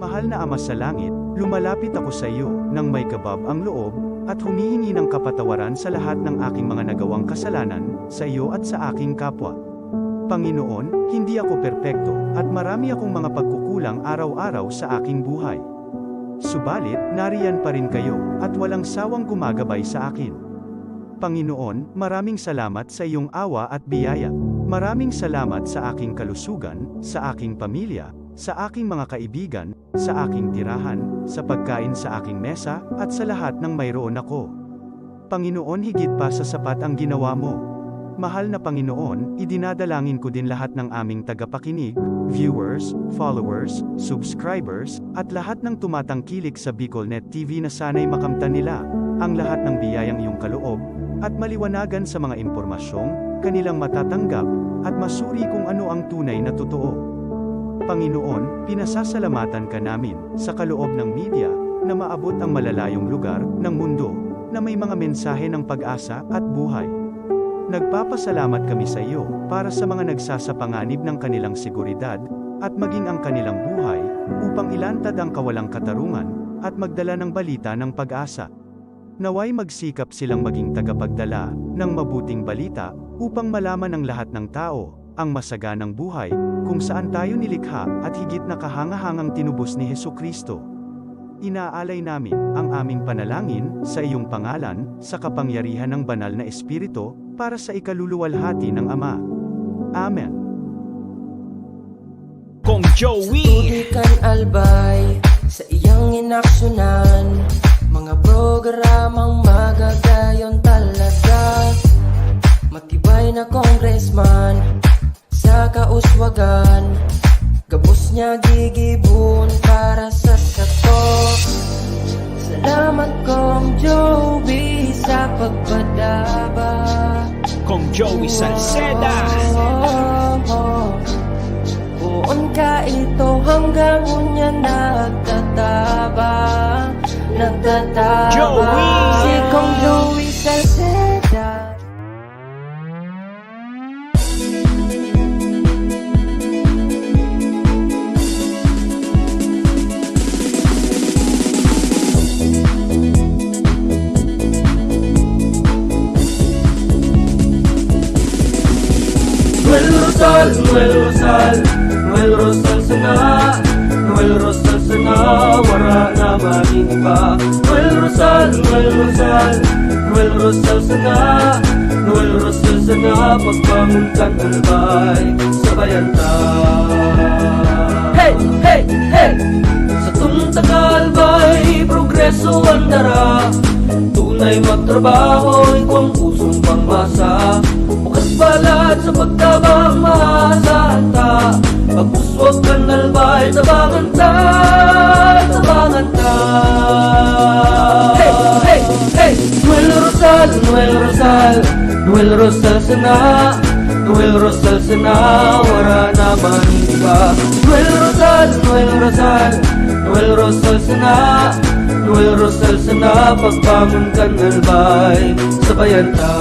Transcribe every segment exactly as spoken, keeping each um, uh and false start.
Mahal na Ama sa Langit, lumalapit ako sa iyo nang may kabab ang loob at humihingi ng kapatawaran sa lahat ng aking mga nagawang kasalanan sa iyo at sa aking kapwa. Panginoon, hindi ako perpekto at marami akong mga pagkukulang araw-araw sa aking buhay. Subalit, nariyan pa rin kayo at walang sawang gumagabay sa akin. Panginoon, maraming salamat sa iyong awa at biyaya. Maraming salamat sa aking kalusugan, sa aking pamilya, sa aking mga kaibigan, sa aking tirahan, sa pagkain sa aking mesa, at sa lahat ng mayroon ako. Panginoon, higit pa sa sapat ang ginawa mo. Mahal na Panginoon, idinadalangin ko din lahat ng aming tagapakinig, viewers, followers, subscribers, at lahat ng tumatangkilik sa Bicolnet T V na sana'y makamtan nila ang lahat ng biyayang iyong kaloob at maliwanagan sa mga impormasyong kanilang matatanggap at masuri kung ano ang tunay na totoo. Panginoon, pinasasalamatan ka namin sa kaloob ng media na maabot ang malalayong lugar ng mundo na may mga mensahe ng pag-asa at buhay. Nagpapasalamat kami sa iyo para sa mga nagsasapanganib ng kanilang seguridad at maging ang kanilang buhay upang ilantad ang kawalang katarungan at magdala ng balita ng pag-asa. Naway magsikap silang maging tagapagdala ng mabuting balita upang malaman ng lahat ng tao ang masaganang buhay kung saan tayo nilikha at higit na kahangahangang tinubos ni Jesu-Cristo. Inaalay namin ang aming panalangin sa iyong pangalan, sa kapangyarihan ng Banal na Espiritu, para sa ikaluluwalhati ng Ama. Amen. Kong Joey. Sa tubig kan Albay, sa iyang inaksyonan, mga programang magagayon talaga. Matibay na congressman, sa kauswagan, gabos niya gigibon para sa sato. Salamat, Kong Joey, sa pagpadaba. Kong Joey Salceda. Poon ka ito hanggang unya nagtatabang, nagtatabang. Joey! Si Kong Joey Salceda. Noel Rosal, Noel Rosal, Noel Rosal sana, Noel Rosal sana, wara na man nin iba. Noel Rosal, Noel Rosal, Noel Rosal sana, Noel Rosal sana, pagbangon kan Albay, sabayan ta. Hey! Hey! Hey! Satong taga-Albay, progreso an dara. Tunay magtrabaho, igwang pusong pangmasa. Bukas palad sa pagtabang, maasahan ta. Pag-uswag kan Albay, tabangan ta, tabangan ta. Hey! Hey! Hey! Noel Rosal, Noel Rosal, Noel Rosal sana, Noel Rosal sana, wara na man iba. Noel Rosal, Noel Rosal, Noel Rosal sana, Noel Rosal sana, pagbangon kan Albay, sabayan ta.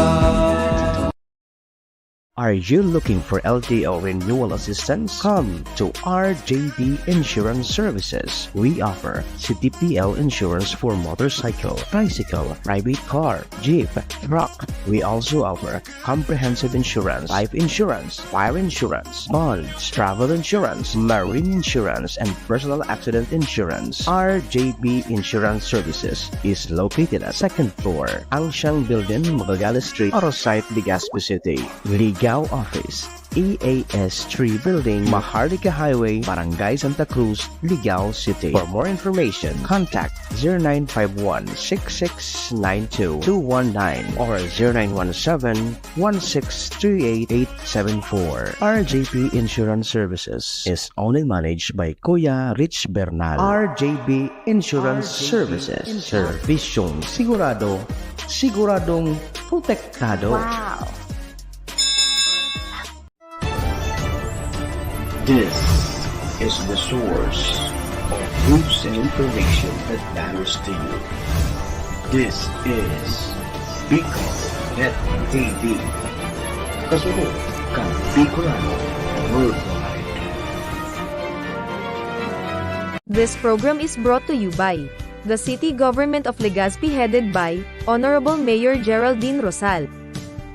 Are you looking for L T O renewal assistance? Come to R J B Insurance Services. We offer C T P L insurance for motorcycle, tricycle, private car, jeep, truck. We also offer comprehensive insurance, life insurance, fire insurance, bonds, travel insurance, marine insurance, and personal accident insurance. R J B Insurance Services is located at second floor, Angsiang Building, Magallanes Street, Arosite, Legazpi City. Ligao Office, E A S three Building, Maharlika Highway, Barangay Santa Cruz, Ligao City. For more information, contact zero nine five one, six six nine two, two one nine or zero nine one seven, one six three eight, eight seven four. R J P Insurance Services is owned and managed by Kuya Rich Bernal. R J B Insurance Services. Servisyong sigurado, siguradong protektado. Wow! This is the source of news and information that matters to you. This is Bicol Net T V. Kasunod kan Bicolano Worldwide. This program is brought to you by the City Government of Legazpi, headed by Honorable Mayor Geraldine Rosal,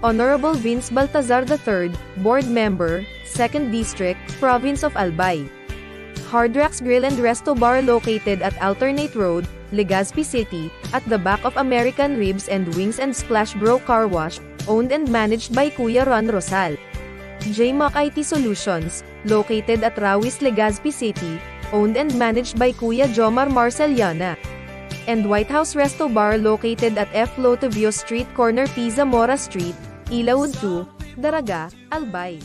Honorable Vince Baltazar the third, Board Member, Second District, Province of Albay. Hard Rocks Grill and Resto Bar, located at Alternate Road, Legazpi City, at the back of American Ribs and Wings and Splash Bro Car Wash, owned and managed by Kuya Ron Rosal. J Mac I T Solutions, located at Rawis, Legazpi City, owned and managed by Kuya Jomar Marceliana. And White House Resto Bar, located at F Lotovio Street, corner P Zamora Street, Ilaud two, Daraga, Albay.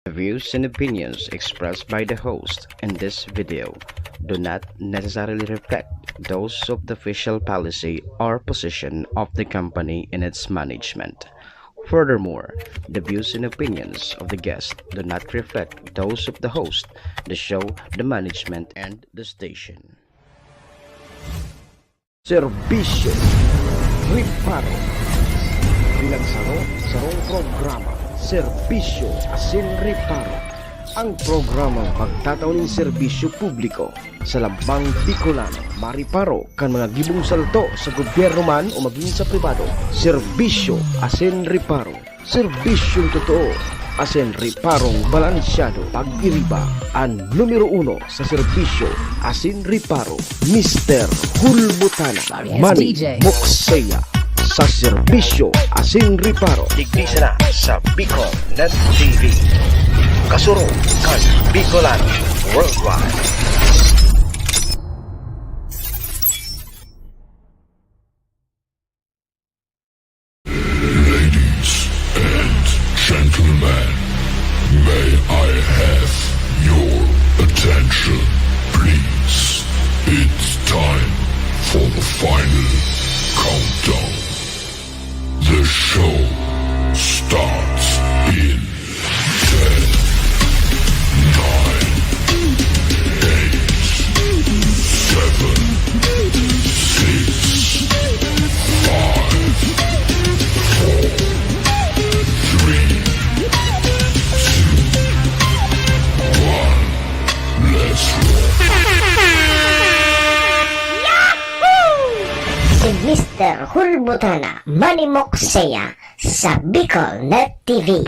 The views and opinions expressed by the host in this video do not necessarily reflect those of the official policy or position of the company and its management. Furthermore, the views and opinions of the guest do not reflect those of the host, the show, the management, and the station. Serbisyo Reparo. Bilang saro, sarong programa, Serbisyo asin Reparo. Ang programang pagtatao nin serbisyo publiko sa lambang Bicolano. Mariparo kan mga gibong salto sa gobyerno man o magin sa pribado. Serbisyo asin Reparo. Serbisyong totoo asin reparong balansyado. Pag-iriba an numero uno sa serbisyo asin reparo, Mister Hulbutana. Mani Mokseya sa serbisyo asin reparo. Digdi sana sa Bicol Net T V. Kasurog kan Bicolano Worldwide. Ladies and gentlemen, may I have your attention, please? It's time for the final countdown. The show starts in ten, nine, eight, seven, six, five, four, three, two, one. Let's roll. Si Mister Hulbutana, Mani Mokseya, sa Bicol Net T V.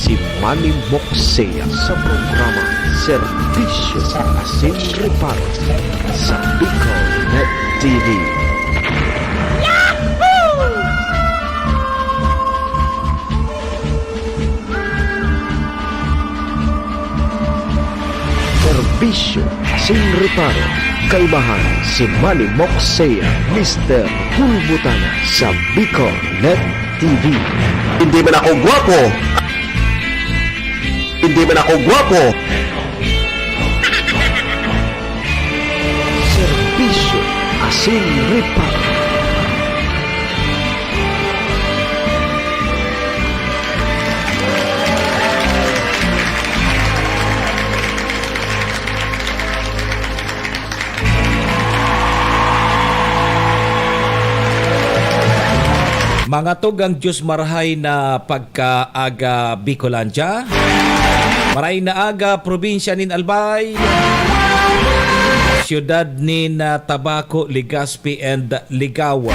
Si Manny Moxea sa programa Serbisyo asin Reparo sa Bicol Net T V. Serbisyo asin Reparo, kaibahan si Manny Moxea, Mister Hulbutana sa Bicol Net T V. Hindi man ako gwapo. Hindi man ako gwapo. Serbisyo asin Reparo. Mga tugang, Diyos marahay na pagkaaga, Bicolandia. Maray na aga, probinsya nin Albay, siyudad nin, ah, Tabaco, Legazpi, and Ligao.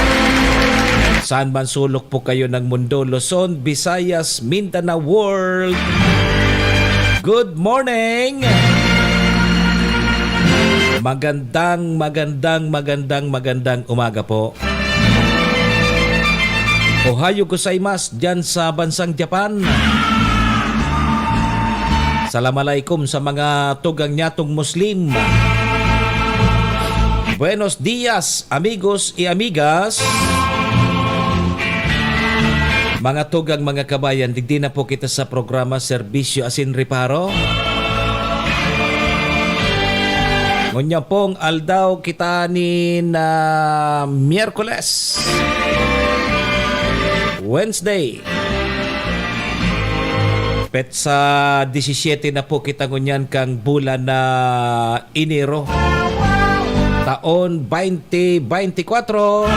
Saan man sulok po kayo ng mundo, Luzon, Visayas, Mindanao, World. Good morning! Magandang, magandang, magandang, magandang umaga po. Ohayo gozaimasu diyan sa bansang Japan. Salam alaikum sa mga tugang nyatong Muslim. Buenos dias, amigos y amigas. Mga tugang, mga kabayan, digdi na po kita sa programa Serbisyo asin Reparo. Ngunyan pong aldaw kita nin, ah, Miyerkules, Wednesday. Petsa disisiete na po kita ngunyan kan bulan na Enero, taon twenty twenty-four.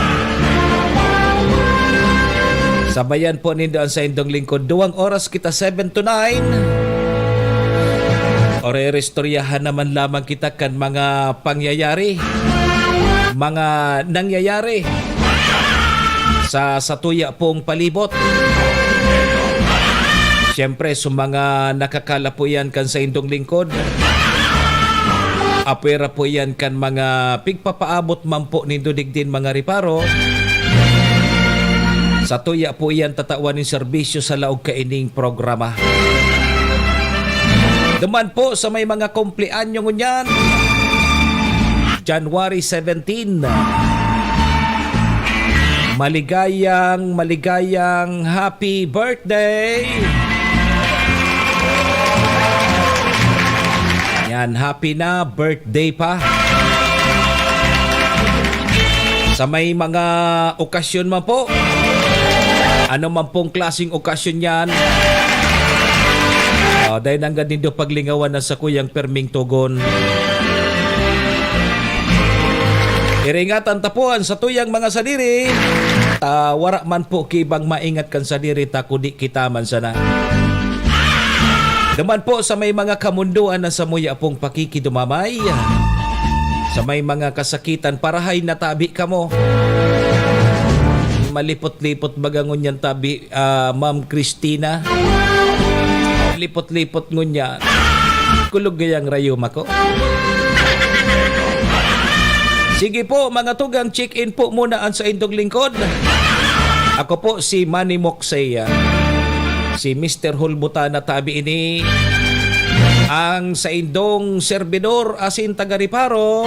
Sabayan po nindo an saindong lingkod. Duwang oras kita, seven to nine. Orerestoryahan naman lamang kita kan mga pangyayari, mga nangyayari sa satuya pong palibot. Siyempre, sa mga nakakala po yan kan saindong lingkod, apwera po yan kan mga pigpapaabot man po nindo digdin mga reparo. Satuya po iyan tatawan nin serbisyo sa laog kaining programa. Duman po sa may mga kumpleanyo ngunyan, January seventeen. Maligayang, maligayang happy birthday! Yan, happy na birthday pa. Sa may mga okasyon man po, ano man pong klaseng okasyon yan, ah, dai nanggad nindo paglingawan na sakuyang perming togon. Iringatan ta po an satuyang mga sadiri, ta wara man po ki ibang maingat kan sadiri ta, kundi kita man sana. Duman po sa may mga kamundoan na samuya pong pakikidumamay, sa may mga kasakitan, parahay na tabi kamo. Malipot-lipot baga ngunyan tabi, ah, Ma'am Christina. Lipot-lipot ngunyan. Kulog gayang rayuma ko. Sige po, mga tugang, check-in po muna an saindong lingkod. Ako po si Manny Moksey, ah. Si Mister Hulbutana tabi ini, ang saindong serbidor asin taga-reparo.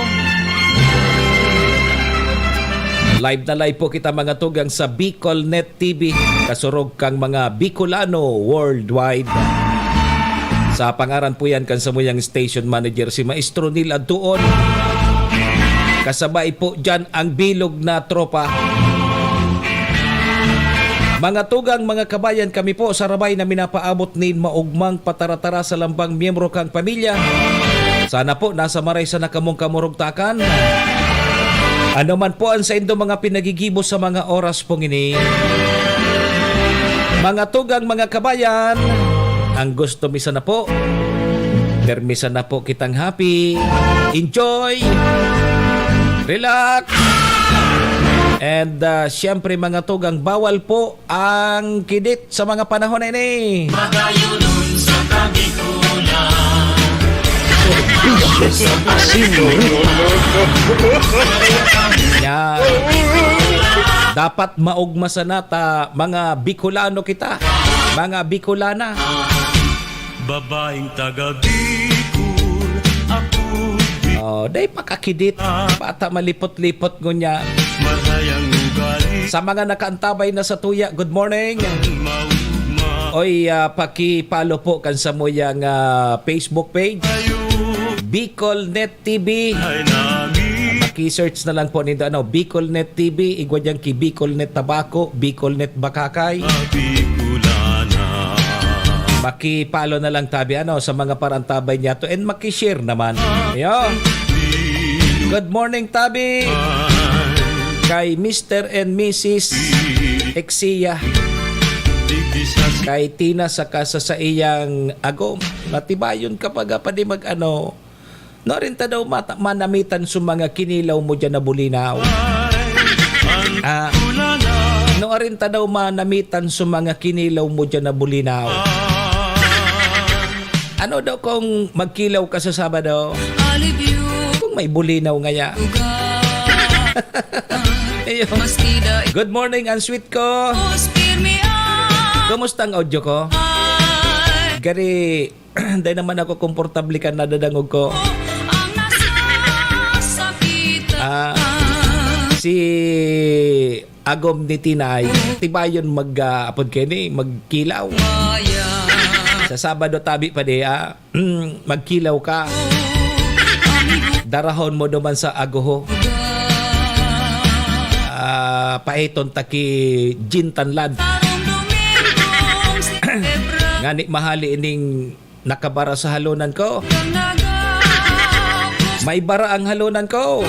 Live na live po kita, mga tugang, sa Bicol Net T V, kasurog kang mga Bicolano worldwide. Sa pangaran po yan kan samuyang station manager, si Maestro Neil Adtuon. Kasabay po dyan ang bilog na tropa. Mga tugang, mga kabayan, kami po sarabay na minapaabot nin maogmang pataratara sa lambang miyembro kan pamilya. Sana po nasa maray sana kamong kamurugtakan. Ano man po ang saindo mga pinagigibo sa mga oras pong ini. Mga tugang, mga kabayan, ang gusto mi sana po, permi sana po kitang happy, enjoy, relax, and, ah, siyempre, mga tugang, bawal po ang kidit sa mga panahon na ini. Magayunon sa Kabikulan. Yan. Dapat maogma sana ta, mga Bicolano kita. Mga Bicolana. Babaeng taga Bicol, ako. Oh, dai pakakidit. Bata malipot-lipot ngunyan. Marhay ang ugali. Sa mga nakaantabay na satuya, good morning. Maugma. Oy, ah, paki-follow po kan samuyang, ah, Facebook page. Ayo. Bicol Net T V. Ay, nami. Paki-search na lang po nindo, ano, Bicol Net T V, igwa diyan ki Bicol Net Tabaco, Bicol Net Bakakay. Ah, Bicolana. Maki-follow na lang tabi, ano, sa mga parantabay niyato, and maki-share naman. Iyo. Good morning, tabi. Kay Mister and Missus Exia. Kay Tina saka sa saiyang agom. Natibayon ka pa ga pa di mag-ano. Nuarin ta daw mata-, manamitan sa mga kinilaw mo diyan na bulinaw. Ah, nuarin ta daw manamitan sa mga kinilaw mo diyan na bulinaw. Ano daw kung magkilaw ka sa Sabado? Kung may bulinaw ngaya. Ayun. Good morning, ang sweet ko. Kumusta ang audio ko? Gari, dai naman ako komportable kan nadadangog ko. Ang nasasakitan. Ah, si agom ni Tinay, tibayon mag, ah, apod kaini, magkilaw. Sa Sabado tabi pa di, ah, magkilaw ka. Darahon mo duman sa aguho. Ah, paiton ta ki Jean Tanlad. Ngani mahali ining nakabara sa halonan ko. May bara ang halonan ko.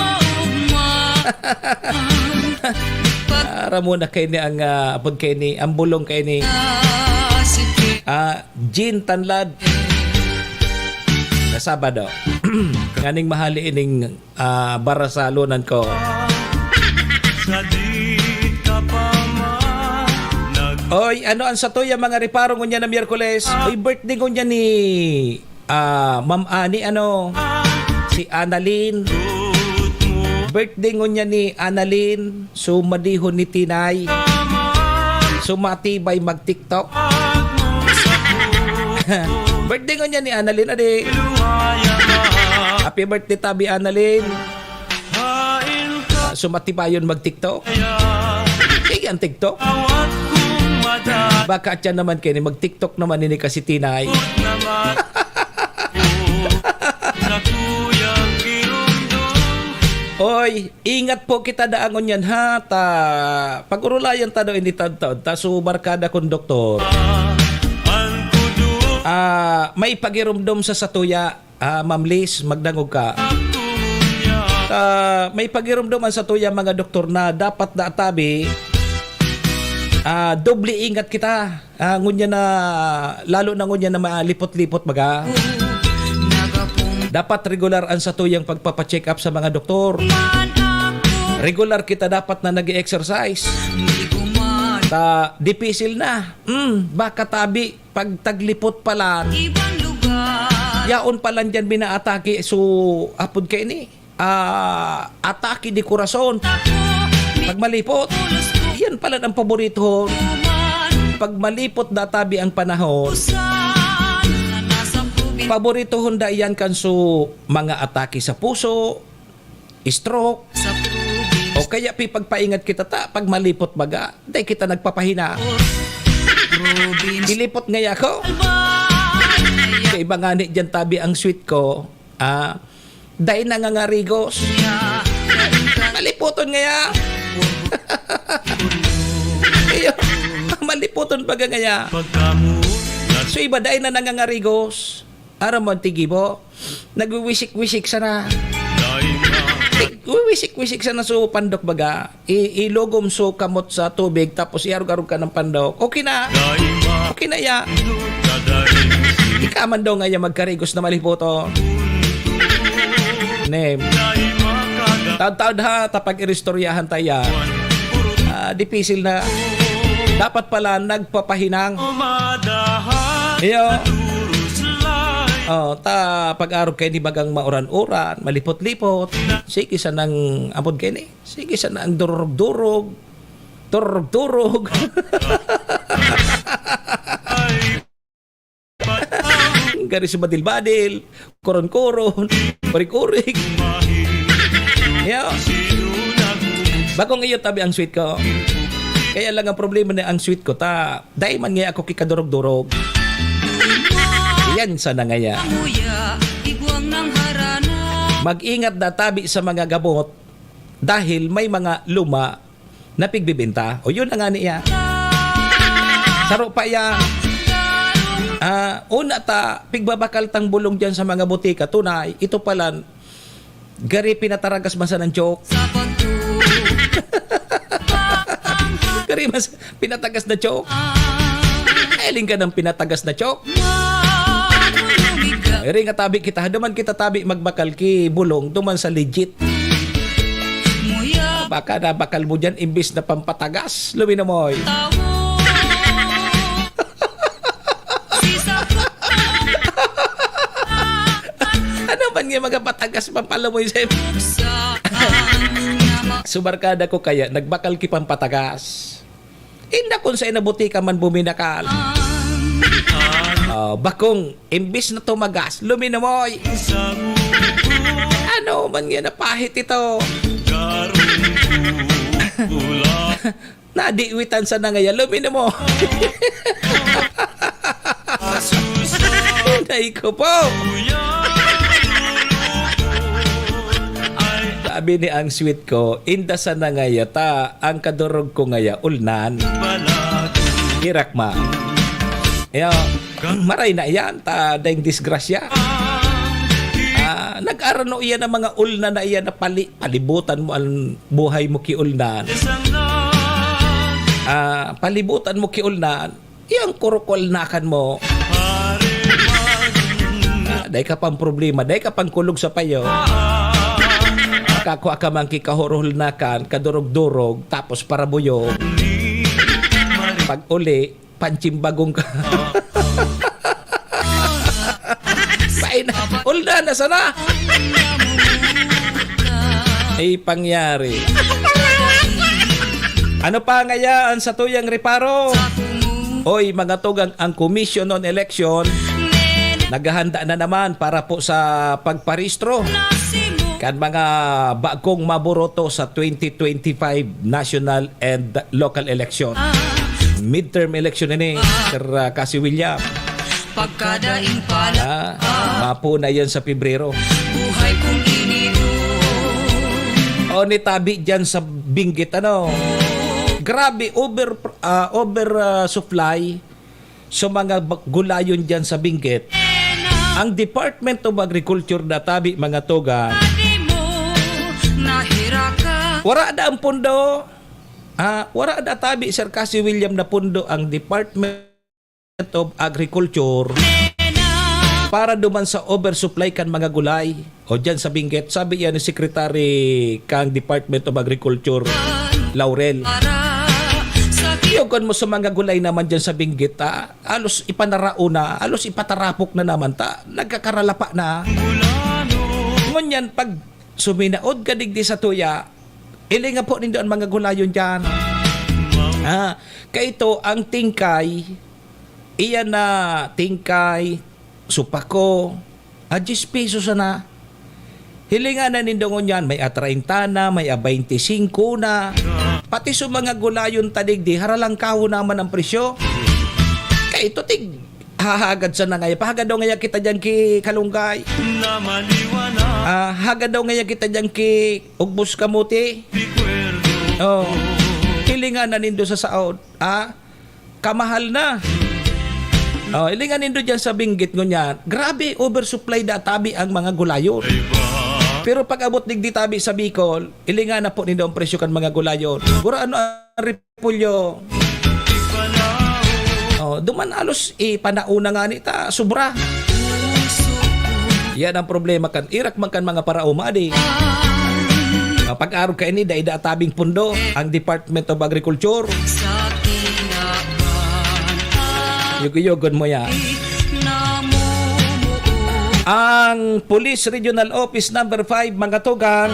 Aram mo na kaini ang, ah, apod kaini, ang bulong kaini. Ah, Jean Tanlad. Sa Sabado. Nganing mahali ining, ah, bara sa halonan ko. Oy, ano ang satuya mga reparo ngunyan na Miyerkules? Oy, birthday ngunyan ni, ah, Ma'am Ani, ano? Si Annalyn. Birthday ngunyan ni Annalyn. So, madihon ni Tinay. So, matibay mag-TikTok. Birthday ngunyan ni Annalyn, adi. Happy birthday, tabi, Annalyn. Ah, so, matibayon mag-TikTok. Sige, ang TikTok. Baka tiyan naman kayo ni mag-TikTok naman ini kasi Tinay. Oy, ingat po kita daangon yan, ha? Ta, pag-urulayan ta daw ini taon-taon, ta, so barkada kong doktor. Ah, may pagirumdom sa satuya, ah, Ma'am Liz, magdangog ka. Ah, may pagirumdom ang satuya mga doktor na dapat na atabi, ah, doble ingat kita. Ah, ngunyan na, lalo na ngunyan na malipot-lipot baga. Dapat regular ang satuyang pagpapa-check up sa mga doktor. Regular kita dapat na nag-exercise. Ta, dipisil na. Mm, baka tabi, pag taglipot palan. Yaon palan dyan binaatake. So, apod kaini. Ah, atake de corazon. Pag malipot, yan pala ang paboritohon. Pag malipot, databi ang panahon. Paboritohon da iyan kan su mga atake sa puso, stroke, o kaya pi pagpaingat kita ta, pag malipot baga, dai kita nagpapahina. Ilipot ngaya ko. Kaiba ngani dyan tabi ang sweet ko. Ah, dai nangangarigos. Malipoton ngaya. Iyo, malipoton baga ngaya. So, iba, dai na nangangarigos. Aram mo, ang tigibo, nagwiwisik-wisik sana. Tig-, wiwisik-wisik sana, so, pandok baga. I-, ilugom so kamot sa tubig, tapos iarog-arog ka ng pandok. Okay na. Okay na ya. Ika man daw nga ya magkarigos na malipoton. Nem. Taod-taod ha, tapag iristoryahan ta yan. Ah, dipisil na. Dapat pala nagpapahinang. Iyo. Oh, ta pag-arog kayo ni bagang mauran-uran, malipot-lipot. Sige sanang apod kayo ni. Sige sana ang durog-durog. Durog-durog. Gari sa badil-badil, koron-koron, urig-urig. Yo. Bakong iyo tabi ang sweet ko. Kaya lang ang problema na ang sweet ko, ta, dai man nga ako kikadurog-durog. Yan sana ngaya. Mag-ingat na tabi sa mga gamot dahil may mga luma na pigbibinta. O, yun na nga niya. Saro pa yan. Ah, una ta, pigbabakal tang bulong dyan sa mga butika. Tunay, ito pala, gari pinataragas man sa ng joke. Gari mas pinatagas na joke. Ailing ka ng pinatagas na joke. Iri nga tabi kita, duman kita tabi magbakal ki bulong, duman sa legit. Baka nabakal mo dyan, imbis na pampatagas, luminomoy. Ano man nga mga patagas, pampalamoy sa subarkada ko kaya, nagbakal ki pampatagas. Inda kun sa inabutika man buminakal. Ah, bakong, imbis na tumagas, luminomoy. Ano man nga napahit ito? Nadiwitan sa nangaya, luminomoy. Nay ko po. Pini ang sweet ko, inda sana ngaya ta, ang kadurog ko ngaya, ulnan. Irak ma. Iyo, maray na iyan, ta daing disgrasya. Ah, nag-arano iyan ang mga ulnan na iyan na pali-, palibutan mo ang buhay mo ki ulnan. Ah, palibutan mo ki ulnan. Iyang kurukulnakan mo. Ah, dai ka pang problema, dai ka pang kulog sa payo. Makakua ka man ki kahurulnakan, kadurog-durog, tapos parabuyog. Pag uli, pantsimbagong ka. Pain-, ulda na sana. Ay, pangyari. Ano pa ngayaan sa tuyang reparo? Oy, mga tugang, ang Commission on Election naghahanda na naman para po sa pagparehistro kan mga bagong maboboto sa twenty twenty-five national and local election. Midterm election ini, Sir, ah, Cassie William. Pagkadaing pala, ah, mapuna yan sa Pebrero. Buhay kong ininom. O, nitabi dyan sa Benguet, ano? Grabe, over, ah, over, ah, supply sa mga ba-, gulayon dyan sa Benguet. Ang Department of Agriculture natabi, mga tugang. Wara na ang pundo. Ah, wara na tabi, Sir Cassie William, na pundo ang Department of Agriculture para duman sa oversupply kan mga gulay. O dyan sa Benguet, sabi yan ni Secretary kang Department of Agriculture, Laurel. Iyogon mo sa mga gulay naman dyan sa Benguet, ha? Halos ipanarao na, halos ipatarapok na naman ta. Nagkakaralapa na. Ngunyan, pag suminaod ka digdi sa tuya, ilinga po nindo ang mga gulayon dyan. Ah, kaito, ang tingkay, iyan na tingkay, supako, a diyes pesos sana. Hilinga na nindo ngunyan, may a treinta na, may a baintisingko na. Pati sa mga gulayon ta digdi, haralangkahon naman ang presyo. Kaito, tig, hahagad sana ngaya. Pahagad daw ngaya kita diyan ki Kalunggay. Ah, hagad daw ngaya kita diyan ki Ugbos Kamote. Oh. Hilinga na nindo sa saod. Ah, kamahal na. Oh, hilinga nindo diyan sa Benguet ngunyan. Grabe, oversupply da tabi ang mga gulayon. Pero pag abot digdi tabi sa Bicol, hilinga na po nindo ang presyo kan mga gulayon. Pero ano ang repolyo? Oh, duman halos ipanauna nga ni ta, sobra. Yan ang problema kan irak man kan mga paraoma, di. Pag-arog kaini, dai da tabing pundo ang Department of Agriculture. Yugo-yugon mo ya. Ang Police Regional Office Number Five, mga tugang,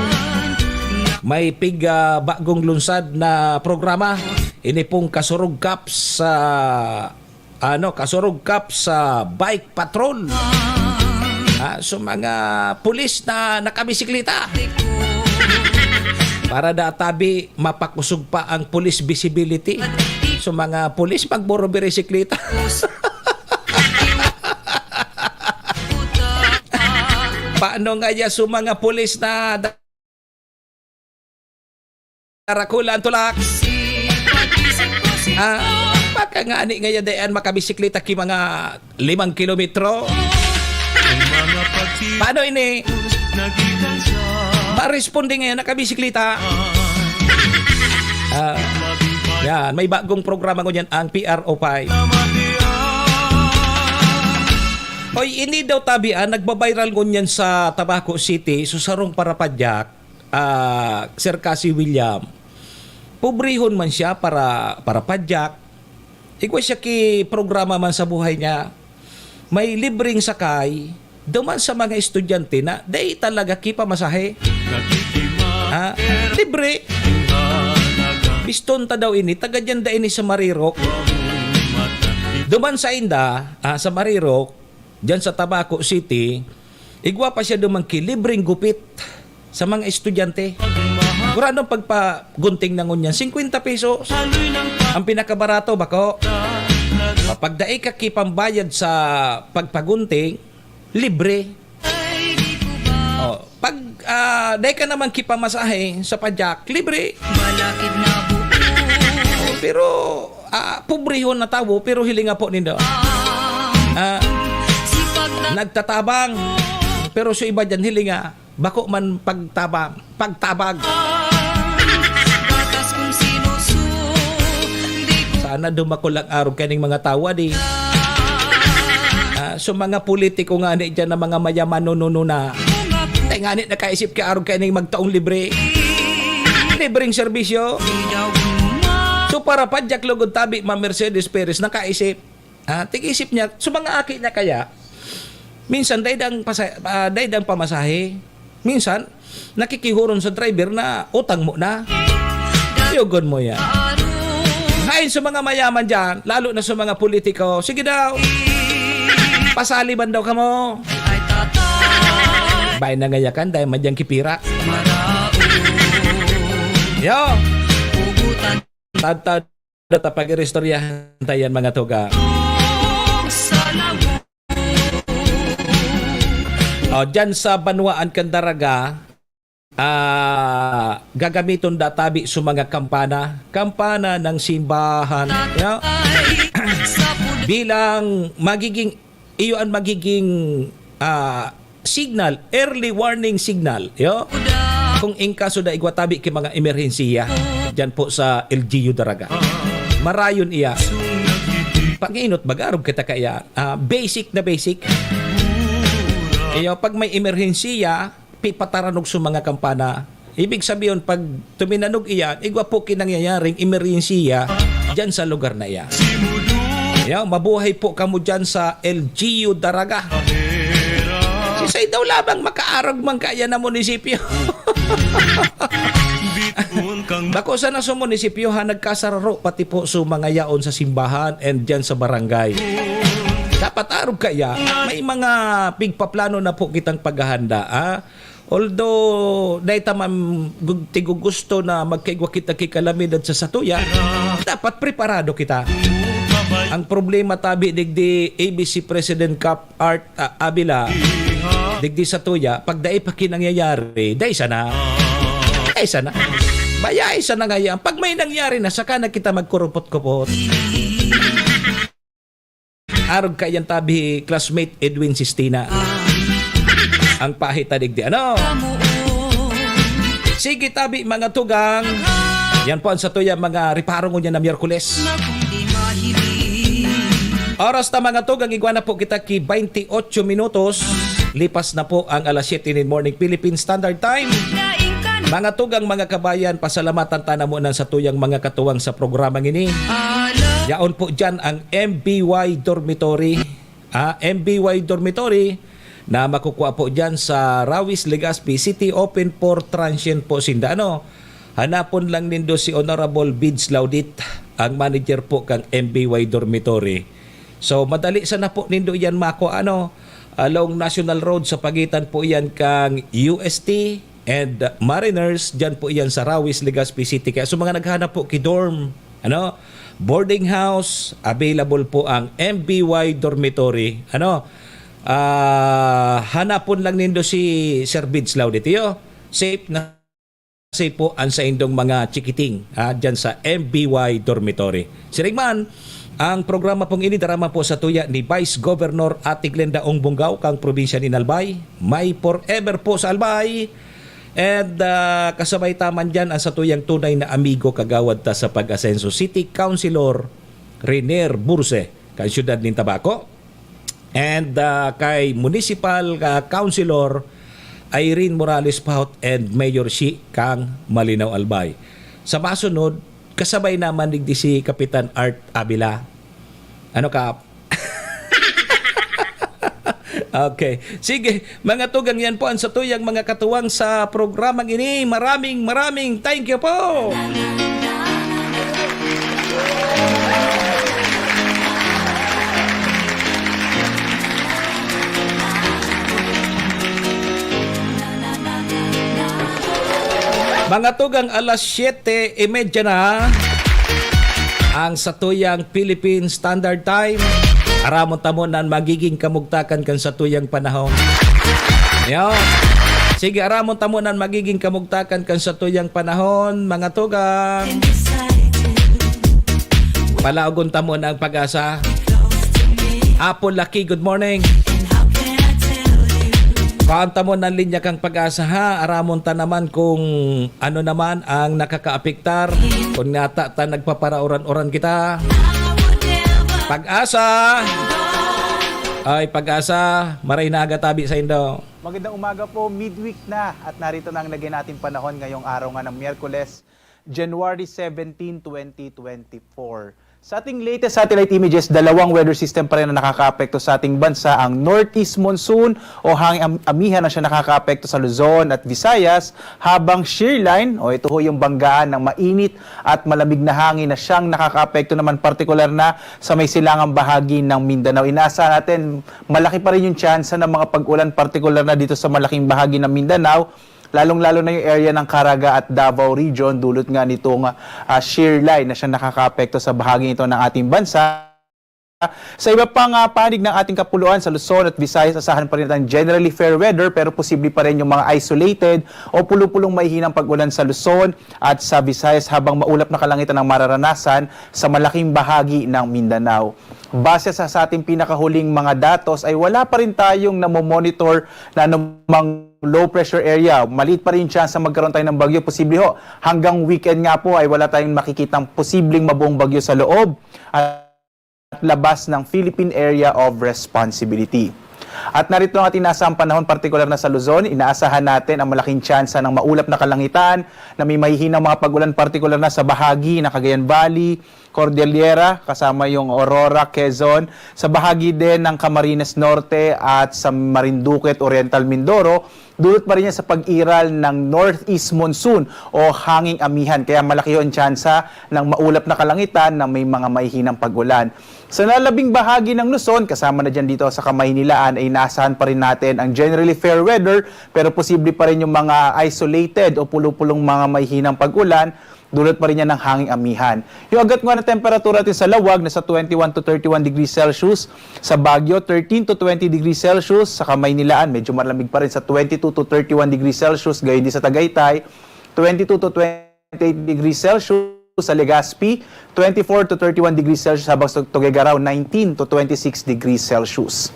may pig, ah, bagong lunsad na programa. Ini pong Kasurog Cops, ah, ano, Kasurog Cops, ah, Bike Patrol. Ah, so mga pulis na nakabisikleta. Para da tabi, mapakusog pa ang police visibility. So mga pulis, magburubirisikleta. Paano nga ya so mga pulis na da-, Karakula ang tulak. Ah, baka nga ani ngayon dayan makabisikleta ki mga limang kilometro. Paano ini? Maresponde ngayon, nakabisikleta. Ah, yan, may bagong programa ngunyan, ang P R O five. Oy, ini daw tabi, ah, nagbabiral ngunyan sa Tabaco City, so sarong parapadyak. Ah, Sir Cassie William, pobrehon man siya para, para padyak. Igwa siya ki programa man sa buhay niya. May libreng sakay, duman sa mga estudyante na dai talaga ki pamasahe. Ah, libre. Biston ta daw ini, taga diyan da ini sa Marirok. Duman sa inda, ah, sa Marirok, diyan sa Tabaco City, igwa pa siya duman ki libreng gupit sa mga estudyante. Gurano ang pagpagunting na ngunyan, singkwenta pesos. Ang pinakabarato, bako. Kapag dai ka ki pambayad sa pagpagunting, libre. Oh, pag, ah, dai ka naman kipamasahe sa padyak, libre. Malakid na buo. Pero, ah, pobrehon na tawo, pero hilinga po nindo. Ah, nagtatabang. Pero sa iba dyan, hilinga, bako man pagtabang, pagtabag. Batas kung sinusundi ko. Sana dumakol ang arog kaning mga tawo, di. Ah, so mga politiko nga ni dyan na mga mayaman, no, no, no, na. Tay nga ni nakaisip ka arog kaning magtaong libre. Libreng serbisyo. So para padyak lugod tabi, ma Mercedes Perez, nakaisip. Ah, tig-isip niya, so mga aki niya kaya, minsan dai dang pasa-, ah, dai dang pamasahe. Minsan, nakikihuron sa driver na utang mo na. Yogon mo yan. Hain sa mga mayaman dyan, lalo na sa mga politiko, sige daw, pasali man daw kamo. Bay na ngayakan, dahil madyang kipira. Yo! Tad-tad. Data pag-iristoryahan ta yan, mga tugang. O, dyan sa banwaan kan Daraga, ah, gagamiton da tabi sa mga kampana, kampana ng simbahan, no? Bilang magiging Iyo an magiging, ah, signal, early warning signal, yo. Kung in kaso da igwa tabi ki mga emerhensiya, diyan po sa L G U Daraga. Marayon iya. Panginot bagarog kita kaya, ah, basic na basic. Iyo, pag may emerhensiya, pipataranog sa mga kampana. Ibig sabihin, pag tuminanog iyan, igwa po kinangyayaring emerhensiya dyan sa lugar na iyan. Yo, mabuhay po kamo dyan sa L G U Daraga. Si Say daw lamang makaarog man kaya na munisipyo. Bako sana sa munisipyo, ha, nagkasararo pati po sa mga yaon sa simbahan and dyan sa barangay. Dapat arog kaya, may mga pigpaplano na po kitang paghahanda, ha? Although, dai ta man gug-, tigugusto na magkaigwa kita ki kalamidad sa satuya, dapat preparado kita. Ang problema tabi digdi A B C President Cup Art, ah, Avila, digdi satuya, pag dai pa kinangyayari, dai sana. Dai sana. Bayai sana ngayon. Pag may nangyari na, saka na kita magkurupot-kupot. Arog kaiyan tabi, classmate Edwin Sistina. Ang pahita digdi, ano? Sige tabi, mga tugang. Yan po ang satuya mga reparo ngunyan na Miyerkules. Oras ta, mga tugang, igwa na po kita ki twenty-eight minutos. Lipas na po ang alas siyete nin morning Philippine Standard Time. Mga tugang, mga kabayan, pasalamatan ta na muna sa tuyang mga katuwang sa programang ini. Yaon po dyan ang M B Y Dormitory. Ah, M B Y Dormitory na makukuha po dyan sa Rawis, Legazpi City, open for transient po sinda. Ano? Hanapon lang nindo si Honorable Bids Laudit, ang manager po kang M B Y Dormitory. So, madali sana po nindo yan mako, ano, along National Road sa pagitan po yan kang U S T and Mariners, dyan po yan sa Rawis, Legazpi City. Kaya sa mga naghanap po ki dorm, ano, boarding house, available po ang M B Y Dormitory. Ano, ah, hanapon lang nindo si Sir Bids Laudit, iyo. Safe na safe po ang saindong mga chikiting, ah, dyan sa M B Y Dormitory. Siring man, ang programa pong ini darama po sa tuya ni Vice Governor Ate Glenda Ong Bunggaw kang probinsya ni Albay. May forever po sa Albay. And, ah, kasabay ta man dyan ang satuyang tunay na amigo, kagawad ta sa Pag-Asenso, City Councilor Renier Burse, kan siyudad nin Tabaco. And, ah, kay Municipal, ah, Councilor Irene Morales Paut and Mayor Shi kang Malinao Albay. Sa masunod, kasabay naman digdi si Kapitan Art Avila. Ano, Kap? Okay. Sige, mga tugang, yan po ang satuyang mga katuwang sa programang ini. Maraming, maraming thank you po! Mga tugang, alas siyete y media na ang satuyang Philippine Standard Time. Aramon ta mo nan magiging kamugtakan kan satuyang panahon. Yo. Sige, aramon ta mo nan magiging kamugtakan kan satuyang panahon, mga tugang. Palaogon ta mo na ang pag-asa. Apple Lucky, good morning. Kuhaan ta mo ng linya kang pag-asa, ha. Aramon ta naman kung ano naman ang nakakaapektar. Kung nata ta nagpaparauran-uran kita. Pag-asa! Ay, pag-asa, maray na aga tabi sa indo. Magandang umaga po, midweek na, at narito na ang lagay nating panahon ngayong araw nga ng Miyerkules, January seventeen, twenty twenty-four. Sa ating latest satellite images, dalawang weather system pa rin ang nakakaapekto sa ating bansa, ang northeast monsoon o hangin am- amihan na siya nakakaapekto sa Luzon at Visayas, habang shear line, o ito ho yung banggaan ng mainit at malamig na hangin na siyang nakakaapekto naman partikular na sa may silangang bahagi ng Mindanao. Inaasahan natin malaki pa rin yung tsansa ng mga pag-ulan, partikular na dito sa malaking bahagi ng Mindanao, lalong-lalo na yung area ng Caraga at Davao Region, dulot nga nitong, ah, shear line na siyang nakakaapekto sa bahaging ito ng ating bansa. Sa iba pang, ah, panig ng ating kapuluan, sa Luzon at Visayas, asahan pa rin ang generally fair weather, pero posible pa rin yung mga isolated o pulo-pulong mahihinang pag-ulan sa Luzon at sa Visayas, habang maulap na kalangitan ang mararanasan sa malaking bahagi ng Mindanao. Base sa, sa ating pinakahuling mga datos, ay wala pa rin tayong namomonitor na anumang low pressure area. Maliit pa rin yung tsansa magkaroon tayo ng bagyo. Posible ho, hanggang weekend nga po ay wala tayong makikitang posibleng mabuong bagyo sa loob at labas ng Philippine Area of Responsibility. At narito ang ating inaasahang panahon, partikular na sa Luzon. Inaasahan natin ang malaking tsansa ng maulap na kalangitan na may mahihinang mga pag-ulan, partikular na sa bahagi ng Cagayan Valley, Cordillera, kasama yung Aurora, Quezon, sa bahagi din ng Camarines Norte at sa Marinduque at Oriental Mindoro. Dulot pa rin yan sa pag-iral ng northeast monsoon o hanging amihan, kaya malaki ho ang tsansa ng maulap na kalangitan na may mga mahihinang pag-ulan. Sa nalabing bahagi ng Luzon, kasama na dyan dito sa Kamaynilaan, ay inaasahan pa rin natin ang generally fair weather, pero posible pa rin yung mga isolated o pulo-pulong mga mahihinang pag-ulan, dulot pa rin yan ng hanging amihan. Yung agwat nga ng temperatura natin sa Laoag, nasa twenty-one to thirty-one degrees Celsius, sa Baguio, thirteen to twenty degrees Celsius, sa Kamaynilaan, medyo malamig pa rin, sa twenty-two to thirty-one degrees Celsius, gayon din sa Tagaytay, twenty-two to twenty-eight degrees Celsius, sa Legazpi, twenty-four to thirty-one degrees Celsius, habang sa Tuguegarao, nineteen to twenty-six degrees Celsius.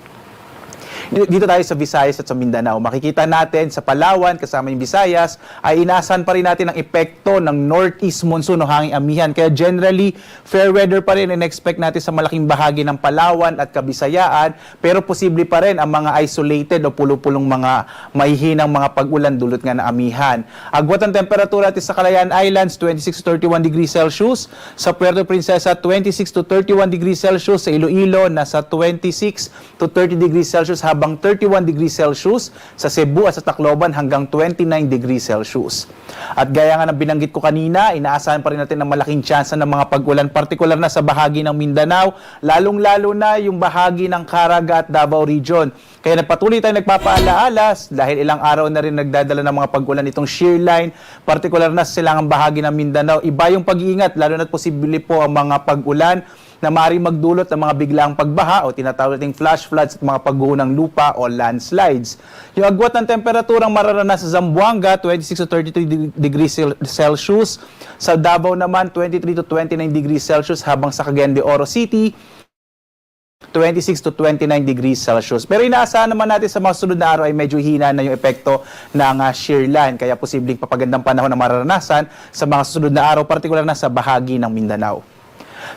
Di-, dito tayo sa Visayas at sa Mindanao. Makikita natin sa Palawan, kasama yung Visayas, ay inaasahan pa rin natin ang epekto ng northeast monsoon o hanging amihan. Kaya generally, fair weather pa rin in-expect natin sa malaking bahagi ng Palawan at Kabisayaan, pero posible pa rin ang mga isolated o pulo-pulong mga mahihinang mga pag-ulan dulot nga ng amihan. Agwat ang temperatura natin sa Kalayaan Islands, twenty-six to thirty-one degrees Celsius. Sa Puerto Princesa, twenty-six to thirty-one degrees Celsius. Sa Iloilo, nasa twenty-six to thirty degrees Celsius, habang thirty-one degrees Celsius sa Cebu at sa Tacloban, hanggang twenty-nine degrees Celsius. At gaya nga ng binanggit ko kanina, inaasahan pa rin natin ang malaking tsansa ng mga pag-ulan, partikular na sa bahagi ng Mindanao, lalong-lalo na yung bahagi ng Caraga at Davao Region. Kaya nagpatuloy tayong nagpapaalaala dahil ilang araw na rin nagdadala ng mga pag-ulan itong shear line, partikular na sa silangang bahagi ng Mindanao. Iba yung pag-iingat, lalo na't posible po ang mga pag-ulan na maaaring magdulot ng mga biglaang pagbaha o tinatawag nating flash floods at mga pagguho ng lupa o landslides. Yung agwat ng temperaturang mararanasan sa Zamboanga, twenty-six to thirty-three deg-, degrees Cel-, Celsius. Sa Davao naman, twenty-three to twenty-nine degrees Celsius, habang sa Cagayan de Oro City, twenty-six to twenty-nine degrees Celsius. Pero inaasahan naman natin sa mga sunod na araw ay medyo hina na yung epekto ng, ah, shear line. Kaya posibleng papagandang panahon ang mararanasan sa mga susunod na araw, partikular na sa bahagi ng Mindanao.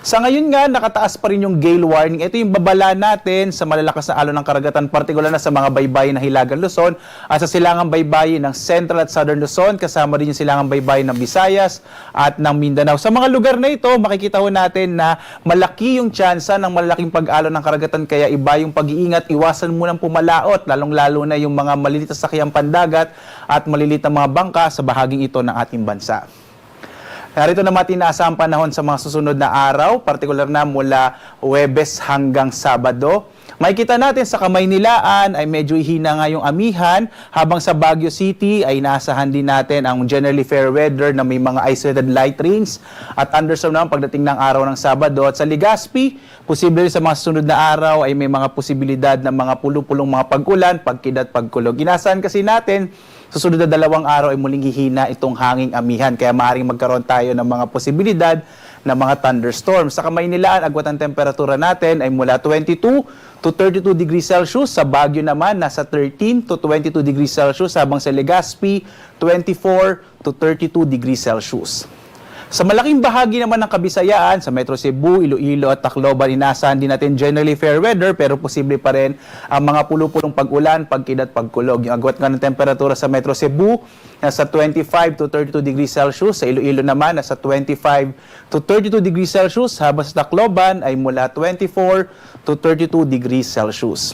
Sa ngayon nga, nakataas pa rin yung gale warning. Ito yung babala natin sa malalakas na alon ng karagatan, partikular na sa mga baybayin ng Hilagang Luzon at sa silangang baybayin ng Central at Southern Luzon, kasama din yung silangang baybayin ng Visayas at ng Mindanao. Sa mga lugar na ito, makikita ho natin na malaki yung tsansa ng malalaking pag-alon ng karagatan, kaya iba yung pag-iingat, iwasan munang pumalaot, lalong-lalo na yung mga maliit na sasakyang pandagat at maliit na mga bangka sa bahaging ito ng ating bansa. Narito naman ating inaasahang panahon sa mga susunod na araw, partikular na mula Huwebes hanggang Sabado. Makikita natin sa Kamaynilaan ay medyo hina nga yung amihan, habang sa Baguio City ay inaasahan din natin ang generally fair weather na may mga isolated light rains at thunderstorm naman pagdating ng araw ng Sabado. At sa Legazpi, posible rin sa mga susunod na araw ay may mga posibilidad ng mga pulo-pulong mga pag-ulan, pagkidlat, pagkulog. Inaasahan kasi natin Sa sunod na dalawang araw ay muling hihina itong hanging amihan, kaya maaaring magkaroon tayo ng mga posibilidad ng mga thunderstorm. Sa Kamaynilaan, agwat ang temperatura natin ay mula twenty-two to thirty-two degrees Celsius. Sa Baguio naman, nasa thirteen to twenty-two degrees Celsius, habang sa Legazpi, twenty-four to thirty-two degrees Celsius. Sa malaking bahagi naman ng Kabisayan, sa Metro Cebu, Iloilo at Tacloban, inaasahan din natin generally fair weather, pero posible pa rin ang mga pulo-pulong pag-ulan, pagkidlat, pagkulog. Yung agwat nga ng temperatura sa Metro Cebu, nasa twenty-five to thirty-two degrees Celsius. Sa Iloilo naman, nasa twenty-five to thirty-two degrees Celsius. Habang sa Tacloban ay mula twenty-four to thirty-two degrees Celsius.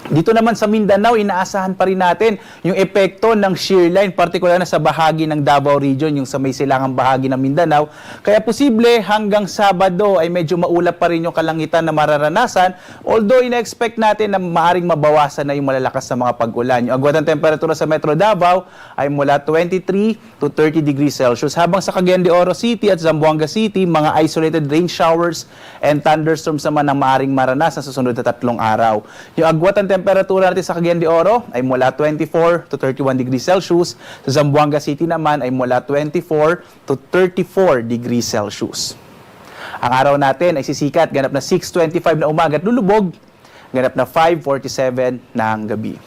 Dito naman sa Mindanao, inaasahan pa rin natin yung epekto ng shear line, partikular na sa bahagi ng Davao Region, yung sa may silangang bahagi ng Mindanao. Kaya posible hanggang Sabado ay medyo maulap pa rin yung kalangitan na mararanasan, although ina-expect natin na maaring mabawasan na yung malalakas na mga pag-ulan. Yung agwat ng temperatura sa Metro Davao ay mula twenty-three to thirty degrees Celsius, habang sa Cagayan de Oro City at Zamboanga City, mga isolated rain showers and thunderstorms naman ang maaring maranasan sa sunod na tatlong araw. Yung agwat ng temperatura natin sa Cagayan de Oro ay mula twenty-four to thirty-one degrees Celsius, sa Zamboanga City naman ay mula twenty-four to thirty-four degrees Celsius. Ang araw natin ay sisikat ganap na six twenty-five na umaga at lulubog ganap na five forty-seven ng gabi.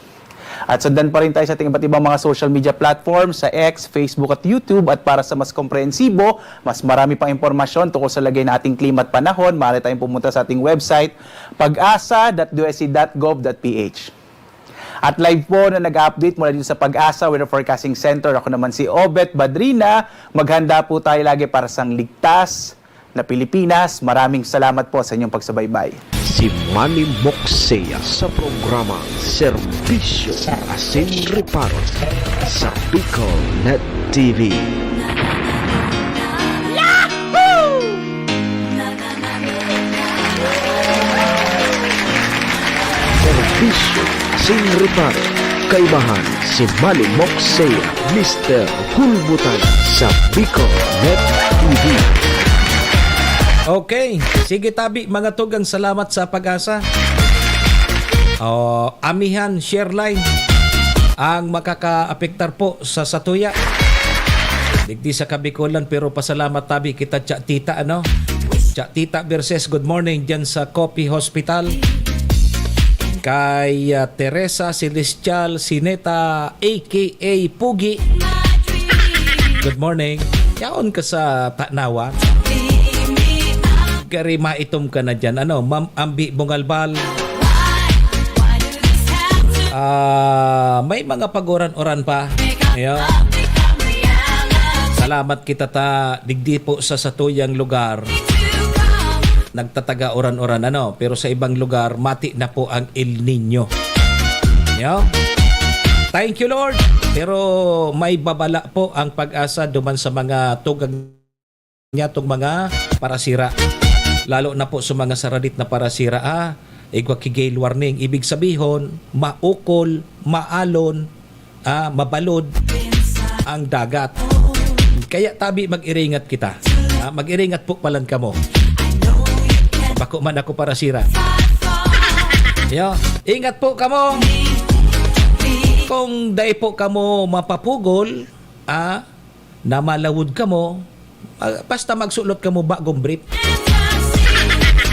At sundan pa rin tayo sa ating iba't ibang mga social media platforms, sa X, Facebook at YouTube. At para sa mas komprehensibo, mas marami pang impormasyon tungkol sa lagay ng ating klima at panahon, maaari tayong pumunta sa ating website, pagasa dot D O S C dot gov dot P H. At live po na nag-update mula dito sa Pag-asa Weather Forecasting Center. Ako naman si Obet Badrina. Maghanda po tayo lagi para sa ligtas na Pilipinas. Maraming salamat po sa inyong pagsubaybay. Si Manny Moxea sa programa Serbisyo Asin Reparo sa Bicol Net T V. Serbisyo Asin Reparo. Kaibahan si Manny Moxea, Mister Hulbutan sa Bicol Net T V. Okay, sige tabi, mga tugang, salamat sa Pag-asa. Oh, amihan, share line ang makakaapektar po sa satuya. Digdi sa Kabikolan, pero pasalamat tabi kita, Cha Tita, ano? Cha Tita Verses, good morning dyan sa Coffee Hospital. Kay, ah, Teresa Celestial Sineta, A K A Pugi. Good morning. Yaon ka sa Tanawan. Gari maitom ka na dyan. Ano, Ma'am Ambi Bungalbal. Ah, may mga paguran-uran pa. Ayan. Salamat kita ta digdi po sa satuyang lugar. Nagtataga uran-uran, ano, pero sa ibang lugar, mati na po ang El Niño. Yo? Thank you, Lord. Pero may babala po ang Pag-asa duman sa mga tugang niya tong mga parasira. Lalo na po sa mga saradit na parasira, ah, igwa ki gale warning. Ibig sabihon, maukol, maalon, ah, mabalod ang dagat. Kaya tabi, mag-iringat kita. Ah, mag-iringat po palan kamo. Bako man ako parasira. Yo, ingat po kamo. Kung dai po kamo mapapugol, ah, na malawod kamo, ah, basta magsulot kamo bagong brief.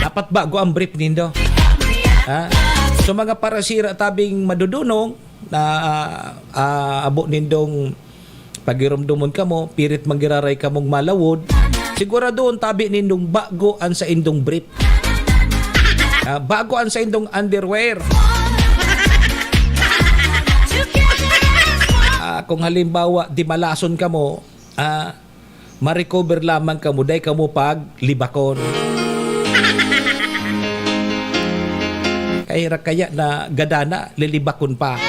Dapat bago ang brief nindo. Ha? So, mga parasira tabing madudunong na, ah, ah, abo nindong pagirumdomon kamo, pirit manggiraray kamong malawod, siguradoon tabi nindong bago ang saindong brief. Ah, bago ang saindong underwear. Ah, kung halimbawa, dimalason kamo, ah, ma-recover lamang kamo, dai kamo paglibakon. Kaya ra kaya na gadana, lilibakon pa.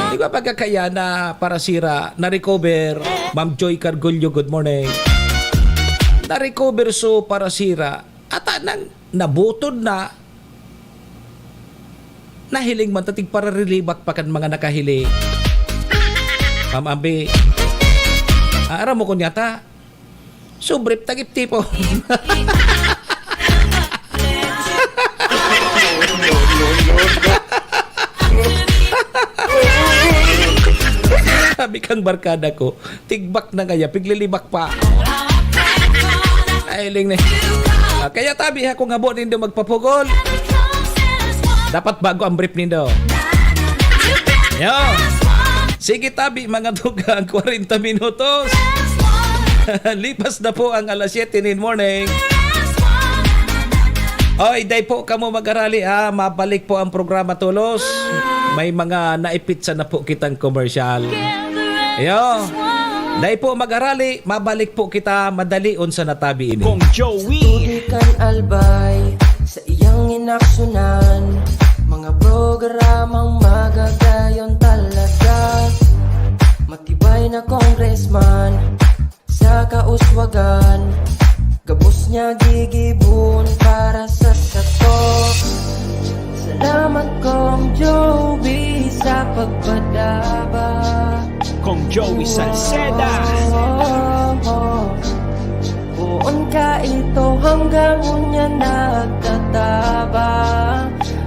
Di ba pagkakaya na parasira, na-recover, Ma'am Joy Cargullo, good morning. Na-recover so parasira, ata nang nabutod na, nahiling man ta tigpararelibak pa kan mga nakahiling. Ma'am Ambi, ah, aram mo kun yata, subrip tagip tipo. Kang barkada ko, tigbak na kaya, piglilibak pa. Ay, ling ni. Ah, kaya tabi ha, kung habo nindo magpapugol, dapat bago ang brief nindo. Yo. Sige, tabi, mga dugang, kwarenta minutos. Lipas na po ang alas siyete nin morning. Oy, dai po kamo mag-arali, ha. Mabalik po ang programa tolos. May mga naipitsa na po kitang komersyal. Ayo. Dai po mag-arali, mabalik po kita madalion sa natabi ini. Kong Joey. Tuti kan Albay sa iyang inaksyonan. Mga programang magagayon talaga. Matibay na congressman sa kauswagan. Gabos niya gigibon para sa sato. Salamat, Kong Joey, sa pagpadaba. Kong Joey Salceda. Poon ka ito hanggang unya nagtataba,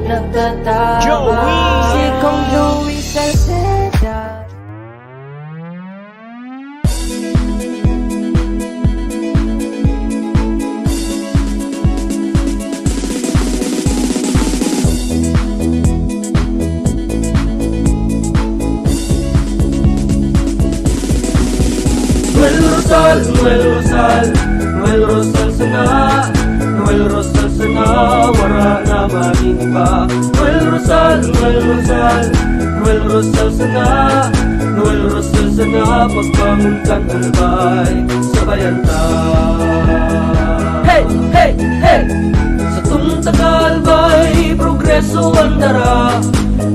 nagtataba. Joey! Si Kong Joey Salceda. Noel Rosal, Noel Rosal, Noel Rosal sana, Noel Rosal sana, wara na man iba. Noel Rosal, Noel Rosal, Noel Rosal sana, Noel Rosal sana, pagbangon kan Albay, sabayan ta. Hey, hey, hey! Satong taga-Albay, progreso an dara.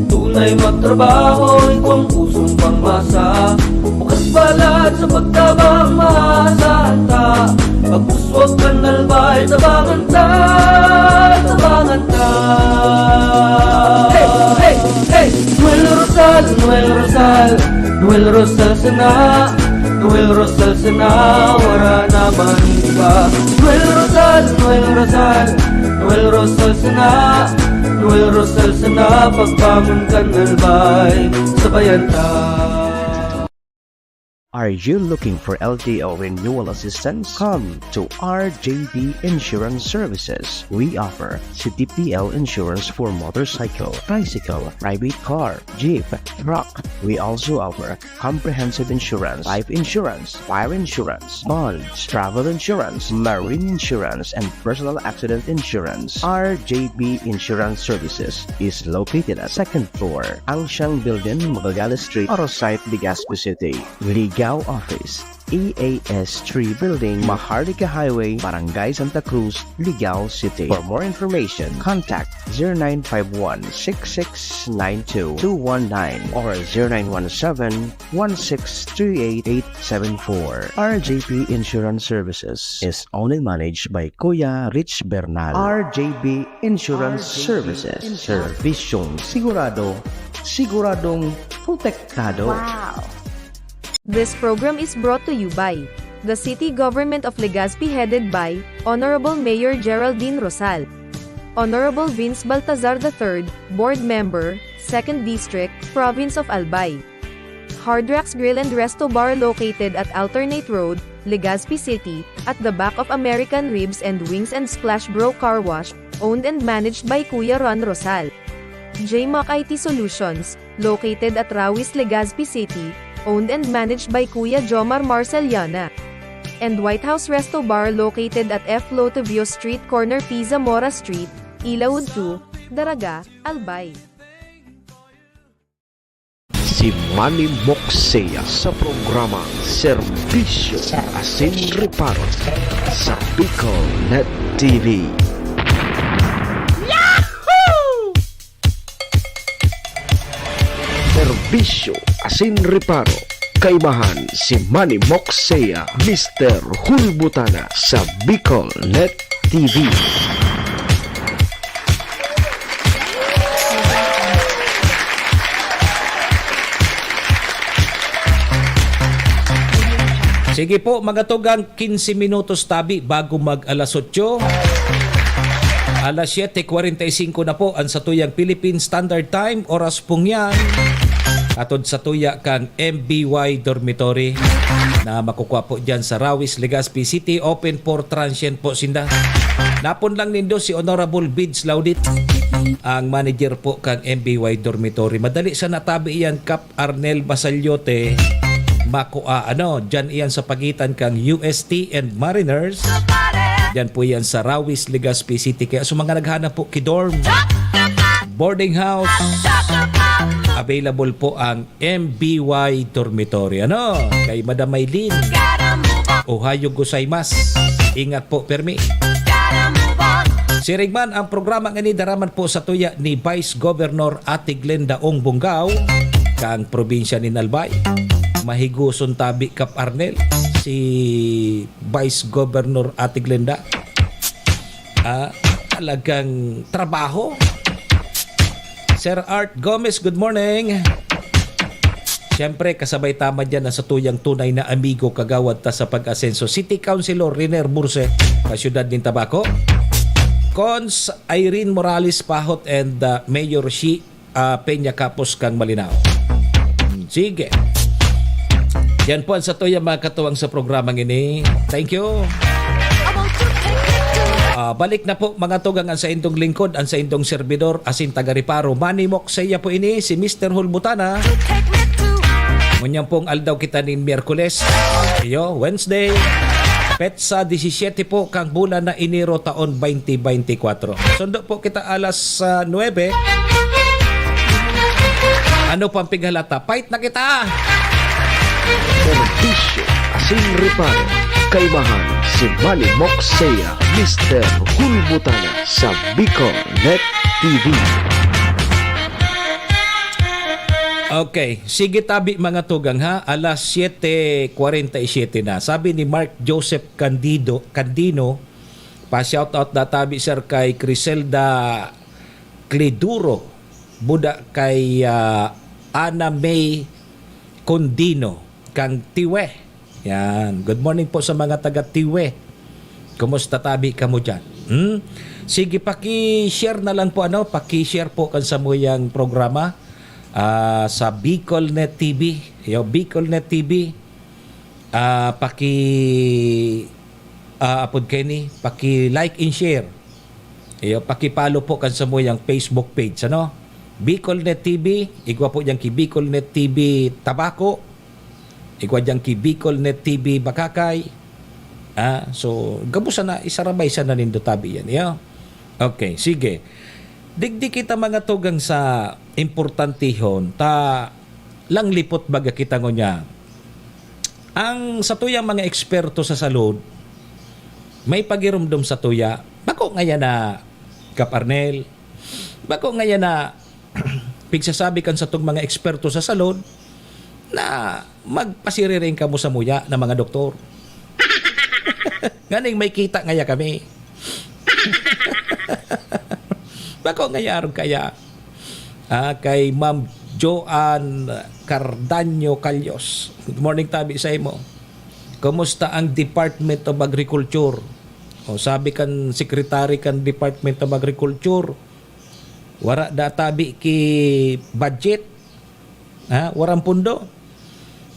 Tunay magtrabaho, igwang pusong pangmasa. Bukas palad sa pagtabang, maasahan ta. Pag-uswag kan Albay, tabangan ta, tabangan ta. Hey, hey, hey! Noel Rosal, Noel Rosal, Noel Rosal sana, Noel Rosal sana, wara na man iba. Noel Rosal, Noel Rosal, Noel Rosal sana, Noel Rosal sana, pagbangon kan Albay, sabayan ta. Are you looking for L T O renewal assistance? Come to R J B Insurance Services. We offer C T P L insurance for motorcycle, tricycle, private car, jeep, truck. We also offer comprehensive insurance, life insurance, fire insurance, bonds, travel insurance, marine insurance, and personal accident insurance. R J B Insurance Services is located at second floor, Angshan Building, Magallanes Street, Orosite, Legazpi City. Ligao Office, E A S three Building, Maharlika Highway, Barangay Santa Cruz, Ligao City. For more information, contact zero nine five one, six six nine two, two one nine or zero nine one seven, one six three eight, eight seven four. R J P Insurance Services is owned and managed by Kuya Rich Bernal. R J P Insurance Services. Serbisyong sigurado, siguradong protektado. Wow! This program is brought to you by the City Government of Legazpi, headed by Honorable Mayor Geraldine Rosal, Honorable Vince Baltazar the third, Board Member, Second District, Province of Albay. Hard Rocks Grill and Resto Bar, located at Alternate Road, Legazpi City, at the back of American Ribs and Wings and Splash Bro Car Wash, owned and managed by Kuya Ron Rosal. J Mac I T Solutions, located at Rawis, Legazpi City, owned and managed by Kuya Jomar Marceliana. And White House Resto Bar, located at F Lotovio Street, corner P Zamora Street, Ilaud two, Daraga, Albay. Si Manny Moxea sa programang Serbisyo Asin Reparo sa Bicol Net T V. Serbisyo asin reparo. Kaibahan si Manny Moxea, Mister Hulbutana sa Bicol Net T V. Sige po, mga tugang, quince minutos tabi bago mag alas otso. Alas siyete kwarenta y singko na po ang satuyang Philippine Standard Time. Oras pong yan, Atod sa tuya kan M B Y Dormitory na makukuha po dyan sa Rawis, Legazpi City. Open for transient po sinda. Napon lang nindo si Honorable Bids Laudit, ang manager po kan M B Y Dormitory. Madali sa natabi iyan, Kap Arnel Basalyote. Makua, ano, dyan iyan sa pagitan kang U S T and Mariners. Dyan po iyan sa Rawis, Legazpi City. Kaya sa mga naghanap po ki dorm, boarding house, available po ang M B Y Dormitory. Ano? Kay Madam Maylin. Ohayo gozaimasu. Ingat po, permi. Siring man ang programa ngani daraman po sa tuya ni Vice Governor Ate Glenda Ong Bungao, kang probinsya ni Albay. Mahigoson tabi, Kap Arnel, si Vice Governor Ate Glenda. Ah, talagang trabaho. Sir Art Gomez, good morning. Siyempre, kasabay ta man dyan ang satuyang tunay na amigo, kagawad ta sa pag-asenso, City Councilor Riner Burse, sa siyudad nin Tabaco. Cons Irene Morales Pahot and, uh, Mayor Shi, uh, Peña Capos kang Malinao. Hmm, sige. Yan po ang satuyang mga katuwang sa programang ini. Thank you. Ah, balik na po, mga tugang, ang saindong lingkod, ang saindong servidor, asin taga-reparo, Manny Moksaya po ini, si Mister Hulbutana. Ngunyan pong aldaw kita nin Miyerkules, iyo, Wednesday, petsa disisiyete po kang bulan na Enero, taon twenty twenty-four. Sundo po kita alas, ah, nuebe. Ano pang pighalata? Fight na kita! Serbisyo asin reparo, kaimahan si Manny Moksaya, Mister Hulbutana sa Bicol Net T V. Okay, sige tabi, mga tugang, ha. Alas siyete kwarenta y siyete na. Sabi ni Mark Joseph Candido, Candino, pa-shoutout da tabi, sir, kay Criselda Cleduro, buda kay, ah, Ana May Condino, kang Tiwe. Yan. Good morning po sa mga taga Tiwe. Kumusta tabi kamo dyan? Hmm? Sige, paki-share na lang po, ano, paki-share po kan samuyang programa, ah, sa Bicol Net T V. Yo, Bicol Net T V. Ah, paki, ah, apod kaini, paki-like and share. Iyo, paki-follow po kan samuyang Facebook page, ano? Bicol Net T V, igwa po diyan ki Bicol Net T V Tabaco, igwa diyan ki Bicol Net T V Bacacay. Ah, so, gabos sana, isarabay sana nindo tabi yan, iyo. Okay, sige. Digdi kita, mga tugang, sa importantehon, ta langlipot baga kita ngunyan. Ang satuyang mga eksperto sa salud, may pagiromdom sa tuya, bako ngaya na, Kap Arnel, bako ngaya na pigsasabi kan satong mga eksperto sa salud na magpasiriring kamo samuya na mga doktor. Nganing may kita ngaya kami. Bako ngaya, arog kaya. Ah, kay Ma'am Joan Cardaño Calyos. Good morning, tabi sa imo. Kumusta ang Department of Agriculture? O, sabi kan secretary kan Department of Agriculture, wara da tabi ki budget. Ha? Warang pundo.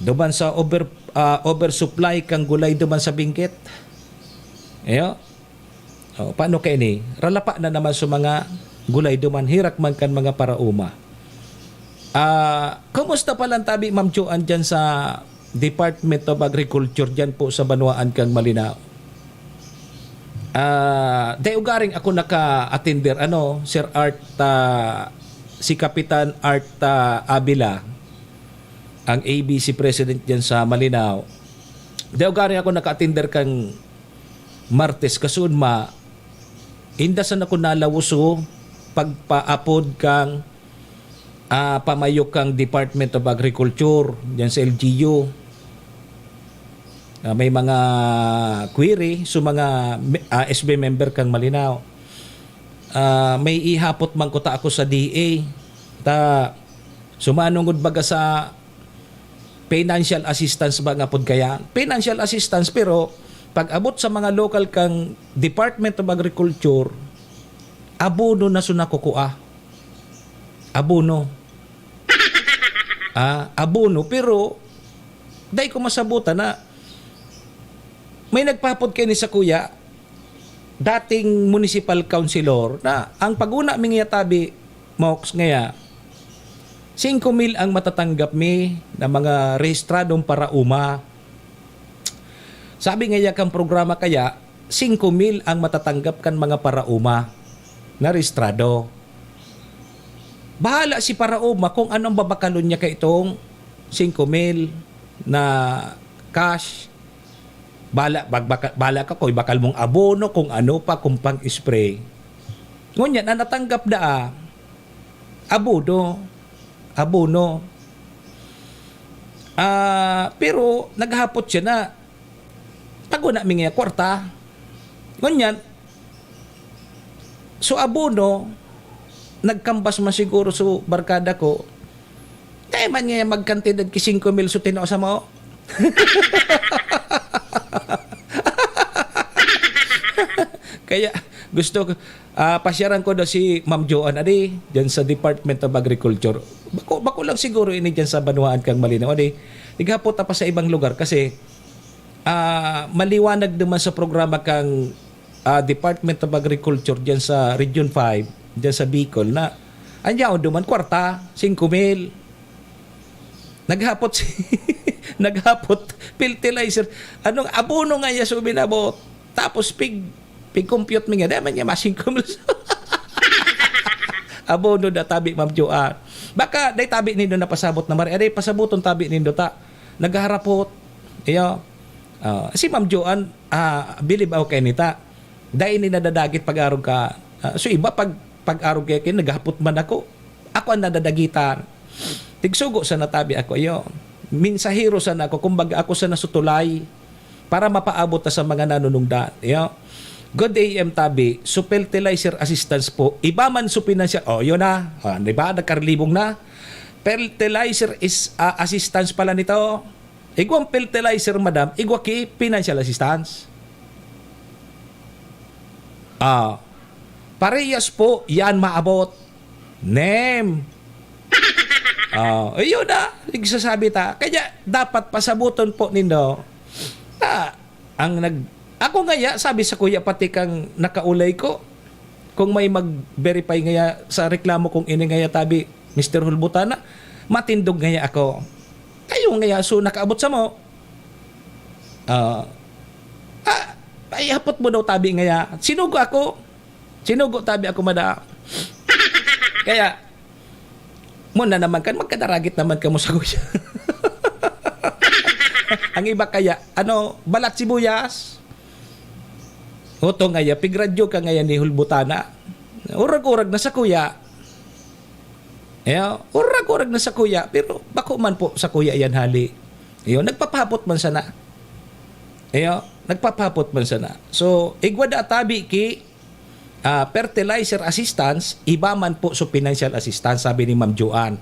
Duman sa over, ah, oversupply kan gulay duman sa Benguet. Iyo. O, paano kaini? Ralapa na naman sa mga gulay duman, herak man kan mga paraoma. Ah, kumusta pa lang tabi, Ma'am Joan, dyan sa Department of Agriculture dyan po sa banwaan kang Malinao? Ah, dai ugaring ako naka-attender, ano, Sir Art, ah, si Kapitan Art, ah, Avila, ang A B C president dyan sa Malinao. Dai ugaring ako naka-attender kang Martes, kasunod ma, inda sana ko nalawoso pagpaapod kang, ah, pamayo kang Department of Agriculture diyan sa L G U. Ah, may mga query sa mga me-, ah, S B member kang Malinao. Ah, may ihapot man kuta ako sa D A. Ta, sumanungod baga sa financial assistance ba nga pod kaya? Financial assistance, pero pag abot sa mga local kang Department of Agriculture, abono na so nakukua. Abono. ah, abono, pero dai ko masabutan na may nagpahapot kaini sakuya, dating municipal councilor, na ang pag-una mi ngaya tabi, Mox, ngaya, singko mil ang matatanggap mi na mga rehistradong paraoma. Sabi ngaya kan programa kaya, singko mil ang matatanggap kan mga paraoma na rehistrado. Bahala si paraoma kung anong babakalon niya kaitong singko mil na cash. Bala, bag-, baka-, bala ka kung ibakal mong abono, kung ano pa, kung pang-spray. Ngunyan, ang natanggap daa, abono. Abono. Ah, pero naghapot siya na, "Paguna mi nga kwarta." Ngunyan, so abono, nagkambas man siguro so barkada ko, "Dai man nga magkantidad ki singko mil so tinao sa mo." Kaya gusto ko, ah, pasyaran ko daw si Ma'am Joan, adi, diyan sa Department of Agriculture. Bako, bako lang siguro ini diyan sa banwaan kang Malinao, adi. Naghapot ta pa sa ibang lugar kasi, ah, maliwanag naman sa programa kang, ah, Department of Agriculture diyan sa Region five, diyan sa Bicol na, ang yaon duman, kwarta, singko mil. Naghapot si, naghapot, fertilizer. Anong abono nga iya so binabot? Tapos pig, pig-compute mi nga, dai man niya masingko mil. Abono da tabi, Ma'am Joan. Baka dai tabi nindo napasabot na mari. Aday, pasaboton tabi nindo ta. Nagharapot. Iyo. Ah, si Ma'am Joan, ah, bilib ako kay nita. Dai ni nadadagit pag-arog ka. Ah, so iba pag, pag-arog kay, kay naghapot man ako. Ako ang nadadagitan. Tigsugo sana tabi ako, iyo. Minsahero sana ako, kumbaga ako sana sutulay para mapaabot ta sa mga nanunungdan, iyo. Good A M tabi, so fertilizer assistance po. Iba man so financial, oh, yun na. Ah, di ba? Nagkarlibong na. Fertilizer is, ah, assistance pala nito. Igwang fertilizer, madam, igwa ki financial assistance. Ah, parehas po, yan maabot. Nem. Ah, ayun na, nagsasabi ta. Kaya dapat pasabuton po nindo na ang nag-, ako ngaya, sabi sa kuya, pati kang nakaulay ko, kung may mag-verify ngaya sa reklamo kong ini ngaya tabi, Mister Hulbutana, matindog ngaya ako. Kayo ngaya, so nakaabot sa mo. Ah, ah, ay, hapot mo daw tabi ngaya. Sinugo ako. Sinugo tabi ako, mada. Kaya, mo na naman kan, magkadaragit naman kamo sa kuya. Ang iba kaya, ano, balat sibuyas? Oto ngaya, pigradyo ka ngaya ni Hulbutana. Urag-urag na sa kuya. Iyo, urag-urag na sa kuya, pero bako man po sa kuya yan hali. Iyo, nagpapahapot man sana. Iyo, nagpapahapot man sana. So, igwa da tabi ki, ah, fertilizer assistance, iba man po so financial assistance, sabi ni Ma'am Joan.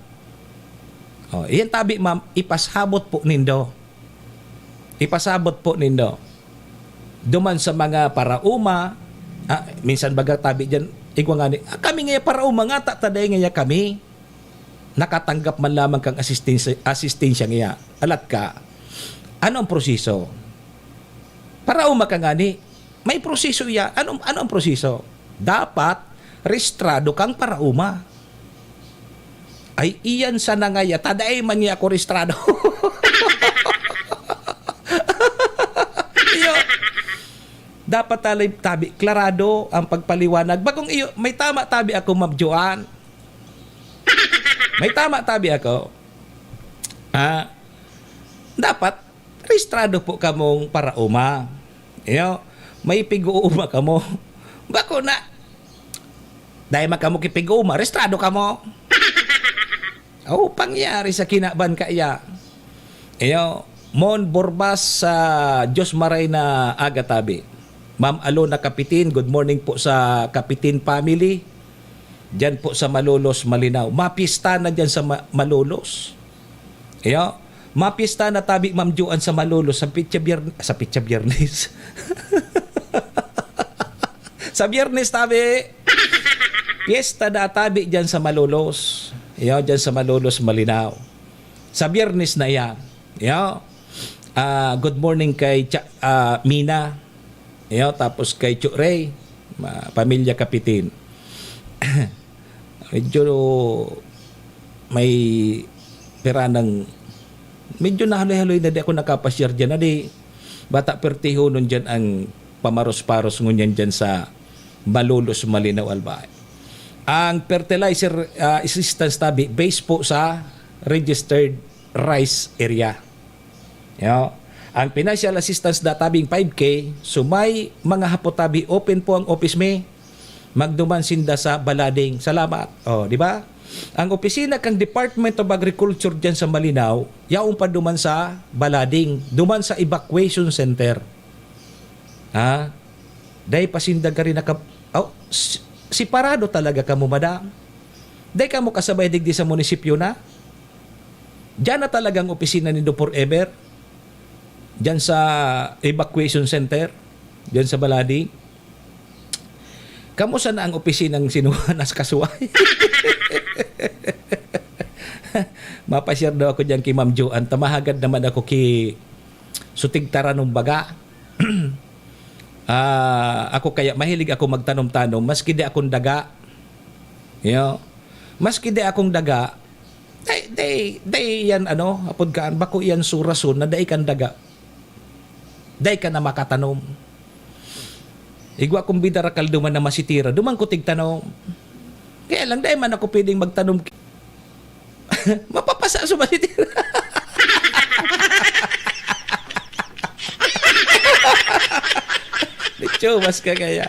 Oh, iyan tabi, ma'am, ipasabot po nindo. Ipasabot po nindo. Duman sa mga paraoma, ah, minsan baga tabi diyan, igwa ngani, "Ah, kami ngaya paraoma nga, ta-, ta dai ngaya kami nakatanggap man lamang kang asistensya, asistensya ngaya." Alat ka, ano ang proseso? Paraoma ka ngani, may proseso iya. Ano, ano ang proseso? Dapat rehistrado kang paraoma. Ay, iyan sana ngaya, ta dai man niya ako rehistrado. Iyo, dapat talay tabi, klarado ang pagpaliwanag. Bagong iyo, may tama tabi ako, Ma'am Joan. May tama tabi ako. Ah, dapat rehistrado po kamong paraoma. Iyo, may pig-uuma kamo. Bako na. Dai man kamo kipig-uuma, rehistrado kamo. Oh, pangyari sa kinaban kaya. Iyo, Mon Borbas sa Diyos Maray na Aga Tabi. Ma'am Alona Kapitin, good morning po sa Kapitin family. Diyan po sa Malolos, Malinao. Mapista na diyan sa Ma-, Malolos. Iyo, mapista na tabi, Ma'am Joan, sa Malolos, sa Pitsa Bier-, sa Pitsa Biernes. Sa Biyernes, tabi. Piyesta na tabi diyan sa Malolos. Iyo, diyan sa Malolos, Malinao. Sa Biyernes na iyan. Yo. Ah, good morning kay Cha-, ah, Mina. Yo, tapos kay Chu Ray, ma-, pamilya Kapitin. Medyo may pera ng, medyo nahaloy-haloy na di ako nakapashare diyan. Na di, bata pertihonon diyan ang pamaros-paros ngunyan diyan sa Malolos, Malinao, Albay. Ang fertilizer, ah, assistance tabi, based po sa registered rice area. Yo. Ang financial assistance da tabing five K, so may mga hapot tabi, open po ang office mi. Magduman sinda sa Balading. Salamat. Oh, di ba? Ang opisina kang Department of Agriculture diyan sa Malinao, yaon pa duman sa Balading, duman sa evacuation center. Ha? Dai pa sinda gari naka-, aw, s-, separado talaga kamo, madam. Dai kamo kasabay digdi sa munisipyo na? Diyan na talagang opisina nindo forever? Diyan sa evacuation center? Diyan sa Balading? Kamo sana ang opisinang sinuha na sa kasuway? Mapashare daw ako diyan ki Ma'am Joan. Tamahagad naman ako ki Sutig Taranong baga. Ah, ako kaya mahilig ako magtanom-tanom, maski di akong daga. Yo. Maski di akong daga, dai, dai, dai yan, ano, apod kaan, bako yan so rason na dai kan daga. Dai ka na makatanom. Igwa kong bida rakal duman na masitira, duman ko tigtanom. Kaya lang, dai man ako pwedeng magtanom. Mapapasa sa masitira. Dicho, mas ka kaya.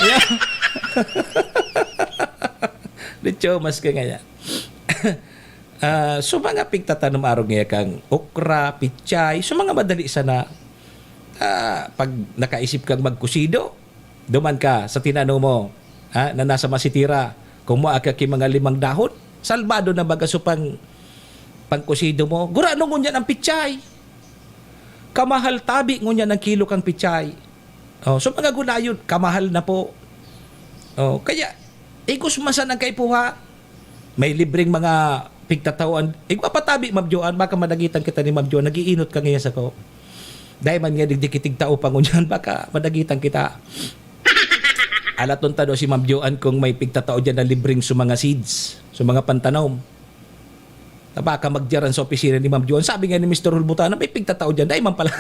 Yeah. Dicho, mas ka kaya. Ah, so, mga pigtatanom arog ngaya kang okra, pichay, so, mga madali sana. Ah, pag nakaisip kang magkusido, duman ka sa tinanom mo, ha, na nasa masitira, kumuha ka ki mga limang dahon, salbado na baga so pang, pangkusido mo. Gurano ngunyan ang pichay? Kamahal tabi ngunyan ang kilo kang pichay. Oh, so mga gulayon, kamahal na po. Oh, kaya, igos man sana ang kaipuha. May libreng mga pigtataoan. Igwa pa tabi, Ma'am Joan, baka madagitan kita ni Ma'am Joan. Nag-iinot ka ngayon sa ko. Dahil man nga digdi kitig tao pa ngunyan, baka madagitan kita. Alaton ta daw si Ma'am Joan kung may pigtatao dyan na libreng sa mga seeds, sa mga pantanom. Na baka magdiyaran sa opisina ni Ma'am Joan. Sabi nga ni Mister Hulbutan na may pigtatao dyan. Dahil man pala.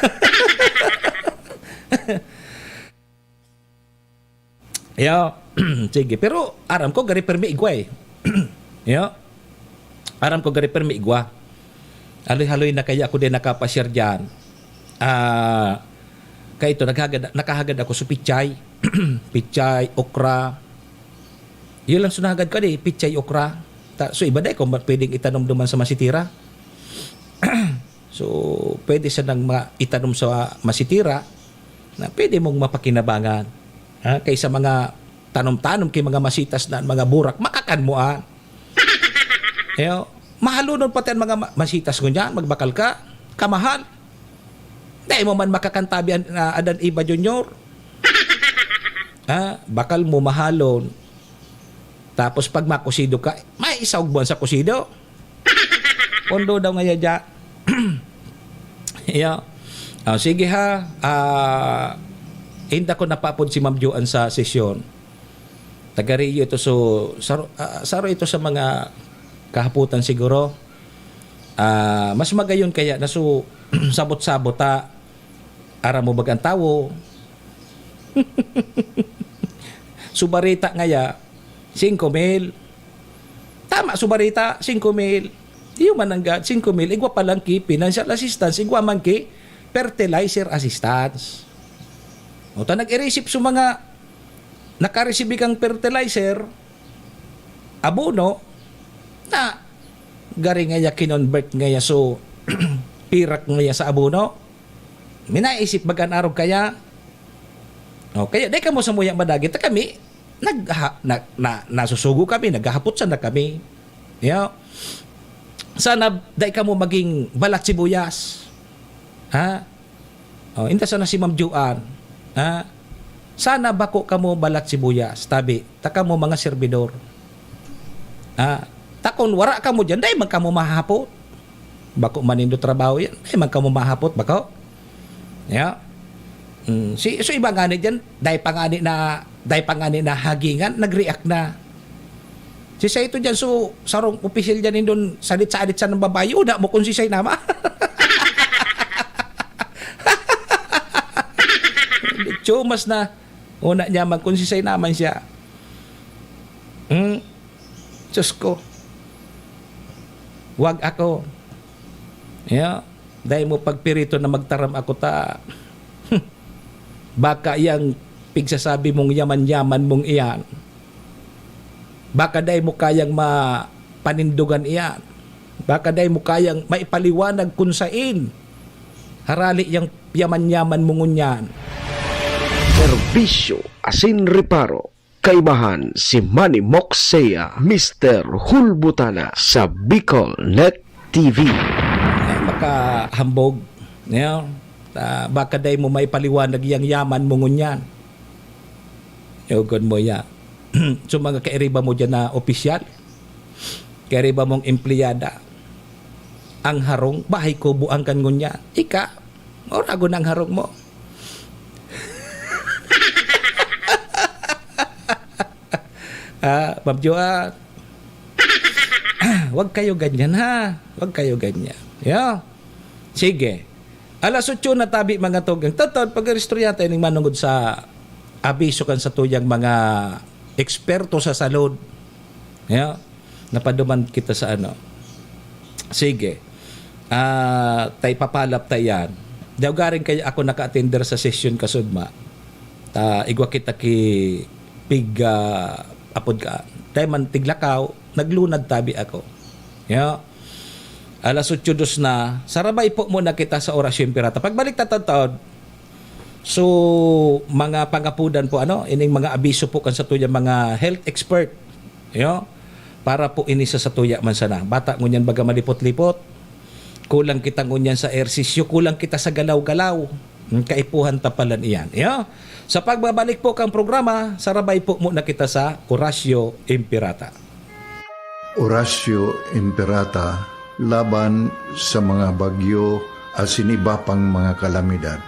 Yo, sige. Pero aram ko, gari permi igwa eh. Yo. Aram ko, gari permi igwa. Haloy-haloy na kaya ako din nakapashare dyan. Ah, kaya ito, naghagad, nakahagad ako sa pichay. Pichay, okra. Yun lang sunagad ko, di, pichay, okra. Ta, so, iba dai kung ma-, pwedeng itanom duman sa masitira. So, pwede sanang ma-, itanom sa masitira na pwede mong mapakinabangan. Ha? Kaysa mga tanom-tanom kay mga masitas na mga burak, makakan mo an. Yo, mahalonon pati ang mga ma-, masitas ngunyan, magbakal ka, kamahal. Dai mo man makakantabi an, ah, adan iba, Junior. Ha? Bakal mo mahalon. Tapos pag makusido ka, may isaog buwan sa kusido. Pondo daw nga yadya. Yo. Ah, sige ha. Ah, inda ko napapod si Ma'am Joan sa sesyon. Taga Rio ito, so, saro, ah, saro ito sa mga kahaputan siguro. Ah, mas magayon kaya na so, sabot-sabot ta. Aram mo baga an tawo? So, barita ngaya, singko mil. Tama, so barita, singko mil. Iyo man nanggad, singko mil. Igwa pa lang ki financial assistance, igwa man ki fertilizer assistance. O ta nag-i-receive so mga nakaresibi kang fertilizer, abono, na gari ngaya kinonvert ngaya so pirak ngaya sa abono. Minaisip baga an arog kaya. O, kaya dai kamo samuya madagit. Ta kami, nagha-, na, na, nasusugo kami, naghahapot sana kami. Yo. Sana dai kamo maging balat sibuyas. Ha? O, inda sana si Ma'am Joan. Ha? Sana bako kamo balat sibuyas. Tabi, ta kamo mga servidor. Ha? Ta kun wara kamo diyan, dai man kamo mahapot. Bako man nindo trabaho yan, dai man kamo mahapot, bako. Ya. Mm, si, so iba ngani diyan, dai pa ngani na, dai pa ngani na hagingan, nag-react na. Si Saito diyan, so sarong opisyal diyan nindon, sadit-sadit sa nang babae, uda mo kung si Sainama. Chumas na, una niya man kung si Sainaman siya. Hmm? Diyos ko. Wag ako. Ya, dai mo pagpirito na magtaram ako ta. Baka yang pigsasabi mong yaman-yaman mong iyan. Baka dai mo kayang mapanindogan iyan. Baka dai mo kayang maipaliwanag kun sain harali yang yaman-yaman mo ngunyan. Serbisyo asin reparo. Kaibahan si Manny Moxea, Mister Hulbutana sa Bicol Net T V. Ay, makahambog. Ya. Ah, baka dai mo maipaliwanag yang yaman mo ngunyan. Yogon mo ya. So, mga kairiba mo diyan na opisyal, kairiba mong empleyada, ang harong, bahay ko, buang kan ngunyan. Ika, oragon ang harong mo. Ah, Ma'am Joa, wag kayo ganyan, ha? Wag kayo ganyan. Ya. Sige. Alas otso na tabi, mga tugang. Totoo, pag-istorya tayo ning manungod sa abiso kan satuyang mga eksperto sa salud. Ya. Napaduman kita sa ano. Sige. Ah, tay papalap ta yan. Daw garing kaya ako naka-attender sa session kasudma. Ta igwa kita ki pig, ah, apod ka. Tay man tiglakaw, naglunad tabi ako. Ya. Alas otso dos na, sarabay po muna kita sa Orasyon Pirata. Pagbalik ta taon-taon, so, mga pangapudan po, ano, ining mga abiso po kan satuya mga health expert. Yo? Para po ini sa satuya man sana. Bata ngunyan baga malipot-lipot. Kulang kita ngunyan sa ehersisyo, kulang kita sa galaw-galaw. Hmm, kaipuhan ta palan iyan. Yo? Sa pagbabalik po kang programa, sarabay po muna kita sa Orasyo Imperata. Orasyo Imperata laban sa mga bagyo asin iba pang mga kalamidad.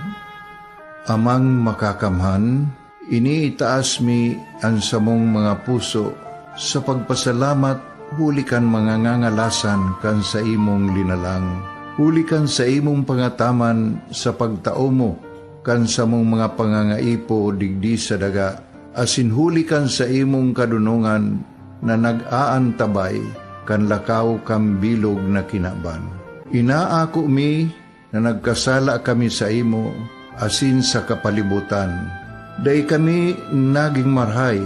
Amang Makakamhan, iniitaas mi an samong mga puso sa pagpasalamat huli kan mga ngangalasan kan saimong linalang, huli kan saimong pangataman sa pagtao mo kan samong mga pangangaipo digdi sa daga, asin huli kan saimong kadonongan na nag-aantabay kan lakaw kan bilog na kinaban. Inaako mi na nagkasala kami saimo asin sa kapalibotan. Dai kami nagin marahay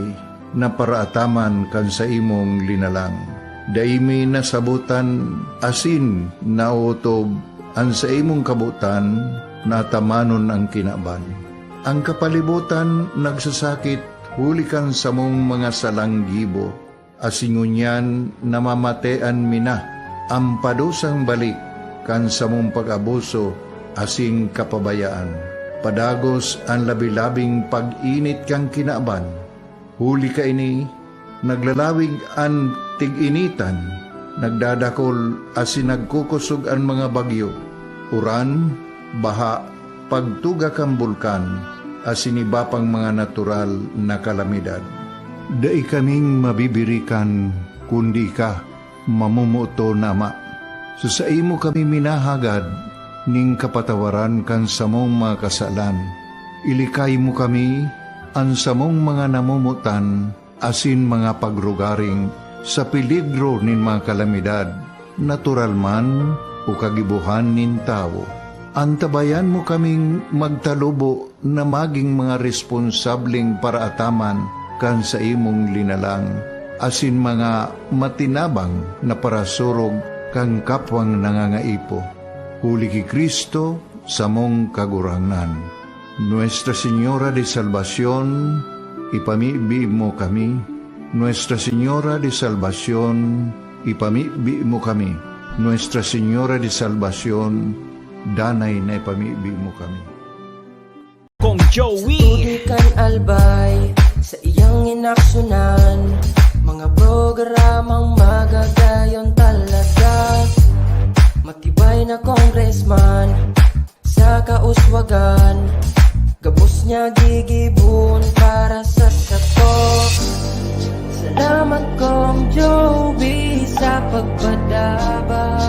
na paraataman kan saimong linalang. Dai mi nasabotan asin naotob an saimong kabotan na atamanon an kinaban. An kapalibotan nagsasakit huli kan samong mga salang gibo, asin ngunyan namamatean mi na an padusang balik kan samong pag-abuso asin kapabayaan. Padagos an labi-labing pag-init kan kinaban. Huli kaini, naglalawig an tig-initan, nagdadakol asin nagkukosog an mga bagyo, uran, baha, pagtuga kan bulkan, asin iba pang mga natural na kalamidad. Dai kaming mabibirikan, kundi ika, mamomoton na Ama. Sa saimo kami minahagad nin kapatawaran kan samong mga kasalan. Ilikay mo kami, an samong mga namomotan, asin mga pagrugaring sa peligro nin mga kalamidad, natural man o kagibohan nin tawo. Antabayan mo kaming magtalubo na magin mga responsableng paraataman kan saimong linalang, asin mga matinabang na parasurog kan kapwang nangangaipo. Huli ki Cristo, samong Kagurangnan. Nuestra Señora de Salvacion, ipamibi mo kami. Nuestra Señora de Salvacion, ipamibi mo kami. Nuestra Señora de Salvacion, danay na ipamibi mo kami. Kong Joey. Sa tubig kan Albay, sa iyang inaksunan, mga programang magagay. Na congressman sa kauswagan, gabos niya gigibon para sa sato. Salamat, Kong Joey, sa pagpadaba.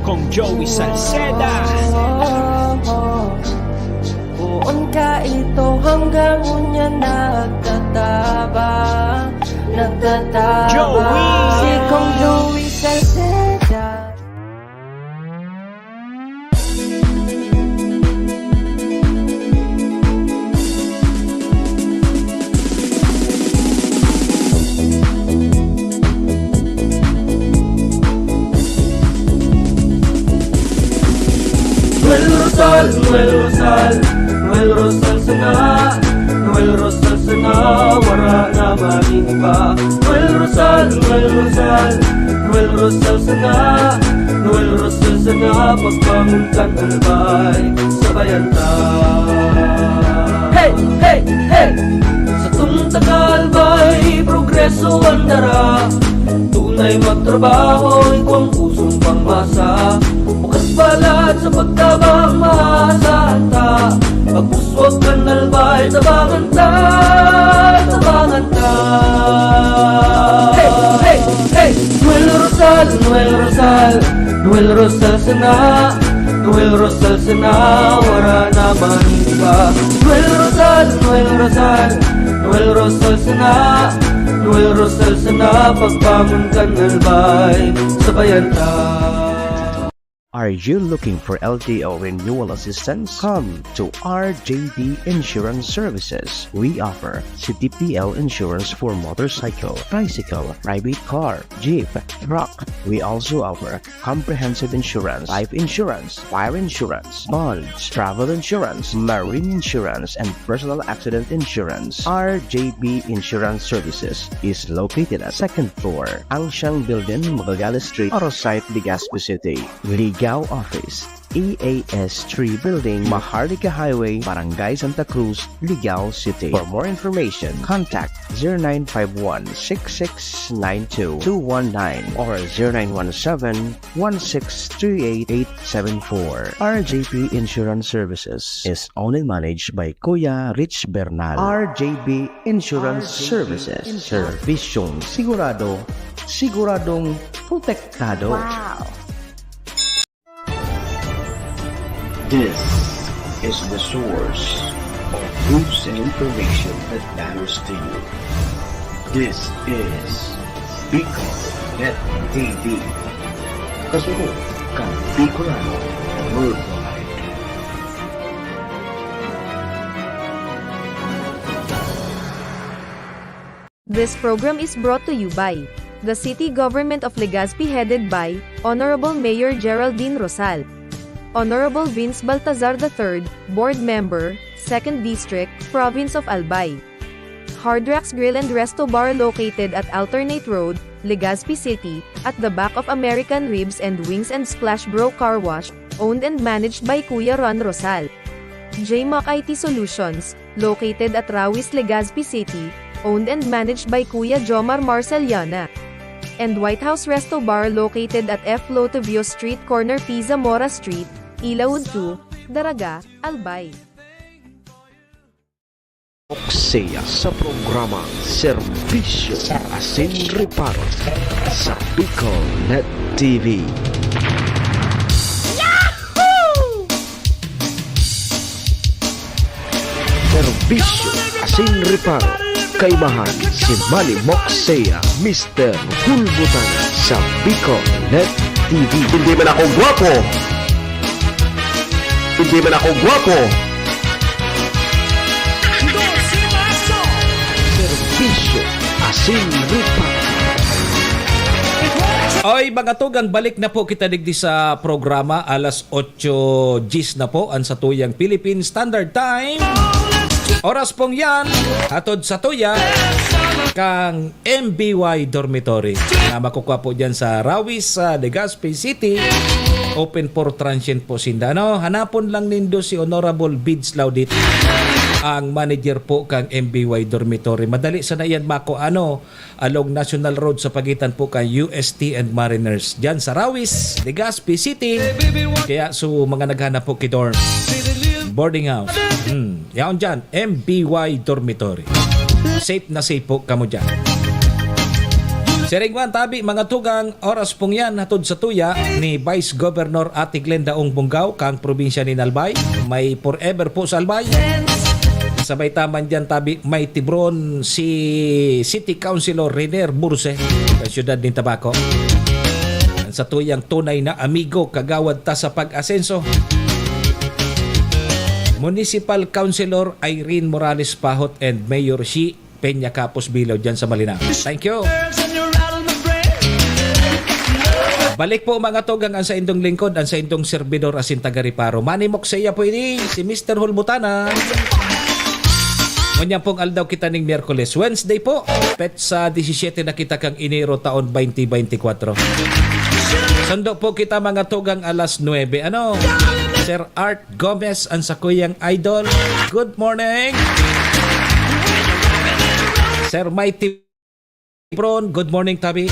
Kong Joey Salceda. Poon ka ito hanggang unya nagtatabang, nagtatabang. Joey! Si Kong Joey Salceda. Noel Rosal, Noel Rosal, Noel Rosal sana, Noel Rosal sana, wara na maning iba. Noel Rosal, Noel Rosal, Noel Rosal sana, Noel Rosal sana, pagbangon kan Albay, sabayan ta. Hey, hey, hey! Satong taga Albay, progreso an dara. Tunay magtrabaho, igwang pusong pangmasa. Bukas balat sa pagtabang, maasahan ta. Pag-uswag kan Albay, tabangan ta, tabangan ta. Hey, hey, hey! Noel Rosal, Noel Rosal, Noel Rosal sana, Noel Rosal sana, wara na man iba. Noel Rosal, Noel Rosal, Noel Rosal sana, Noel Rosal sana, pagbangon kan Albay, sabayan ta. Are you looking for L T O renewal assistance? Come to R J D Insurance Services. We offer C T P L insurance for motorcycle, tricycle, private car, jeep, truck. We also offer comprehensive insurance, life insurance, fire insurance, bonds, travel insurance, marine insurance, and personal accident insurance. R J B Insurance Services is located at second floor, Angshang Building, Magallanes Street, Orosite, Legazpi City. Ligao Office, E A S three Building, Maharlika Highway, Barangay Santa Cruz, Ligao City. For more information, contact zero nine five one six six nine two two one nine or zero nine one seven one six three eight eight seven four. R J P Insurance Services is owned and managed by Kuya Rich Bernal. R J P Insurance Services. Serbisyong sigurado, siguradong protektado. Wow! This is the source of news and information that matters to you. This is Bicol Net T V. Kasunod kan Bicolano Worldwide. This program is brought to you by the City Government of Legazpi, headed by Honorable Mayor Geraldine Rosal, Honorable Vince Baltazar the third, Board Member, Second District, Province of Albay. Hard Rocks Grill and Resto Bar, located at Alternate Road, Legazpi City, at the back of American Ribs and Wings and Splash Bro Car Wash, owned and managed by Kuya Ron Rosal. J Mac I T Solutions, located at Rawis, Legazpi City, owned and managed by Kuya Jomar Marceliana. And White House Resto Bar, located at F Lotovio Street, corner P Zamora Street, Ilaud two, Daraga, Albay. Siya sa programa Serbisyo asin Reparo sa Bicol Net T V. Serbisyo asin reparo, kaibahan si Manny Moxea, Mister Hulbutan sa Bicol Net T V. Hindi man ako gwapo. Hindi man ako gwapo. Serbisyo asin reparo. Oy, mga tugang, balik na po kita digdi sa programa. Alas otso diyes na po an satuyang Philippine Standard Time. Oras pong yan, hatod satuya kang M B Y Dormitory na makukuha po dyan sa Rawis, sa Legazpi City. Open for transient po sinda. Ano, hanapon lang nindo si Honorable Bids Laudit. ang manager po kan M B Y Dormitory. Madali sana iyan mako ano, along National Road sa pagitan po kan U S T and Mariners. Diyan sa Rawis, Legazpi City. Kaya so mga naghanap po ki dorm, boarding house. Hmm, yaon dyan, M B Y Dormitory. Safe na safe po kamo dyan. Siring man tabi, mga tugang, oras pong yan, hatod sa tuya ni Vice Governor Ate Glenda Ong Bunggaw, kang probinsya ni Albay. May forever po sa Albay. Sabay taman dyan tabi, may tibron si City Councilor Renier Burse, sa siyudad nin Tabaco. Ang sa tuyang tunay na amigo, kagawad ta sa pag-asenso. Municipal Councilor Irene Morales Pahot and Mayor Shi Peña Capos Bilao dyan sa Malinao. Thank you. Balik po, mga tugang, ang sa indong lingkod, ang sa indong servidor, asin taga Reparo. Manimok sa iya po ini, si Mister Hulbutana. Ngunyan pong aldaw kita ning Miyerkules. Wednesday po, petsa disisiete na kita kang Enero taon twenty twenty-four. Sundo po kita, mga tugang, alas nuebe. Ano? Sir Art Gomez, ang sakuyang idol. Good morning. Sir Mighty Bron, good morning, tabi.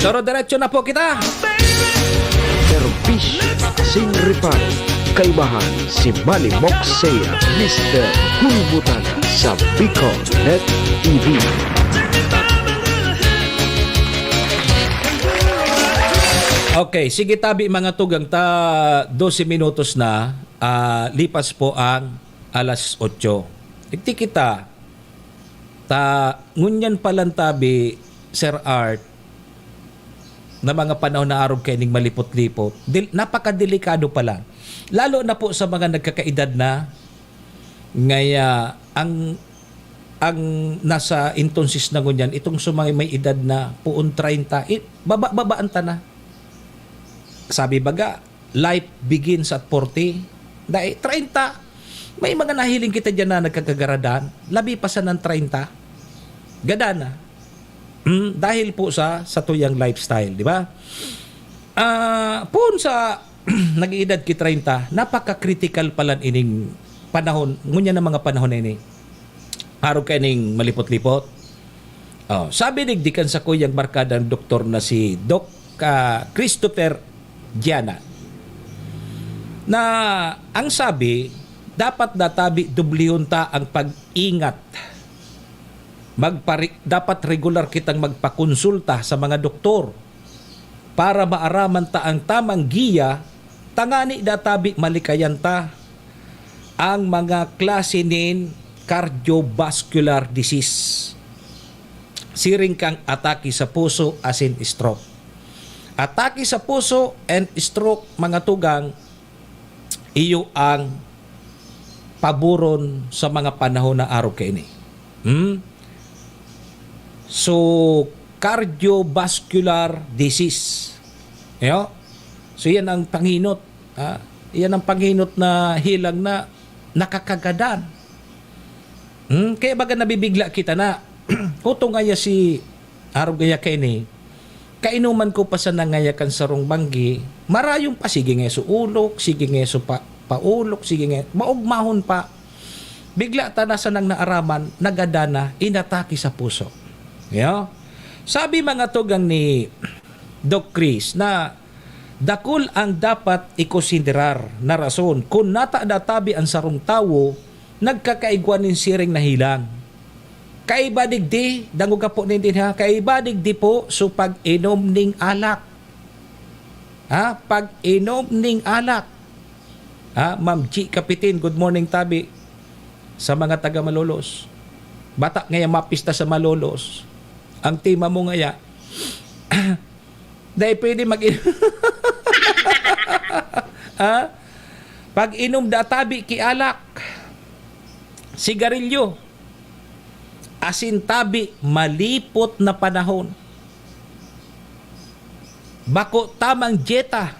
Pero diretso na po kita. Serbisyo asin reparo. Kaibahan si Manny Moxea, Mister Hulbutan sa Bicol Net T V. Okay, sige tabi mga tugang ta, dose minutos na, ah, lipas po ang alas otso. Igti kita, ta, ngunyan pa lang tabi, Sir Art, na mga panahon na arog kaining malipot-lipot, dil, napakadelikado pa lang. Lalo na po sa mga nagkakaedad na, ngaya ang ang nasa entonces na ngunyan, itong sa mga may edad na puon treinta, i, baba-babaan ta na. Sabi baga, life begins at forty. Dai, treinta. May mga nahiling kita diyan na nagkakagaradan, labi pa sa ng treinta. Gada na. Mm, dahil po sa sa tuyang lifestyle, di ba? Ah, puon sa nag-iedad ki treinta, napaka-critical pala ining panahon, ngunyan na mga panahon na ini. Arog kaining malipot-lipot. Oh, sabi digdi kan sakuyang barkadang doktor na si Doc, ah, Christopher Giana, na ang sabi, dapat databi dublihon ta ang pag-ingat. Magpare-, dapat regular kitang magpakonsulta sa mga doktor para maaraman ta ang tamang giya, tangani databi malikayan ta ang mga klase nin cardiovascular disease. Siring kang atake sa puso asin stroke. Atake sa puso and stroke, mga tugang, iyo ang paboron sa mga panahon na arog kaini. Hmm? So, cardiovascular disease. Yo? So, yan ang panginot. Ha? Yan ang panginot na hilang na nakakagadan. Hmm? Kaya baga nabibigla kita na, kuto ngaya si arog ngaya kaini, kainuman ko pa sana ngaya kan sarong banggi, marayon pa, sige nga so ulok, sige nga so pa, paulok, sige nga, maugmahon pa. Bigla ta na sanang naaraman, nagada na, inatake sa puso. Yo? Sabi mga tugang ni Doc Chris na dakul ang dapat ikonsiderar na rason kun nata databi ang sarong tawo nagkakaigwa nin siring na hilang. Kaiba digdi, dangog ka po nin din ha, kaiba digdi po so pag-inom ning alak. Ha? Pag-inom ning alak. Ha? Ma'am G Kapitin, good morning tabi. Sa mga taga Malolos. Bata ngaya mapista sa Malolos. Ang tema mo ngaya, dahil pwede mag ha? Pag-inom da tabi ki alak, sigarilyo, asin tabi malipot na panahon. Bako tamang dieta,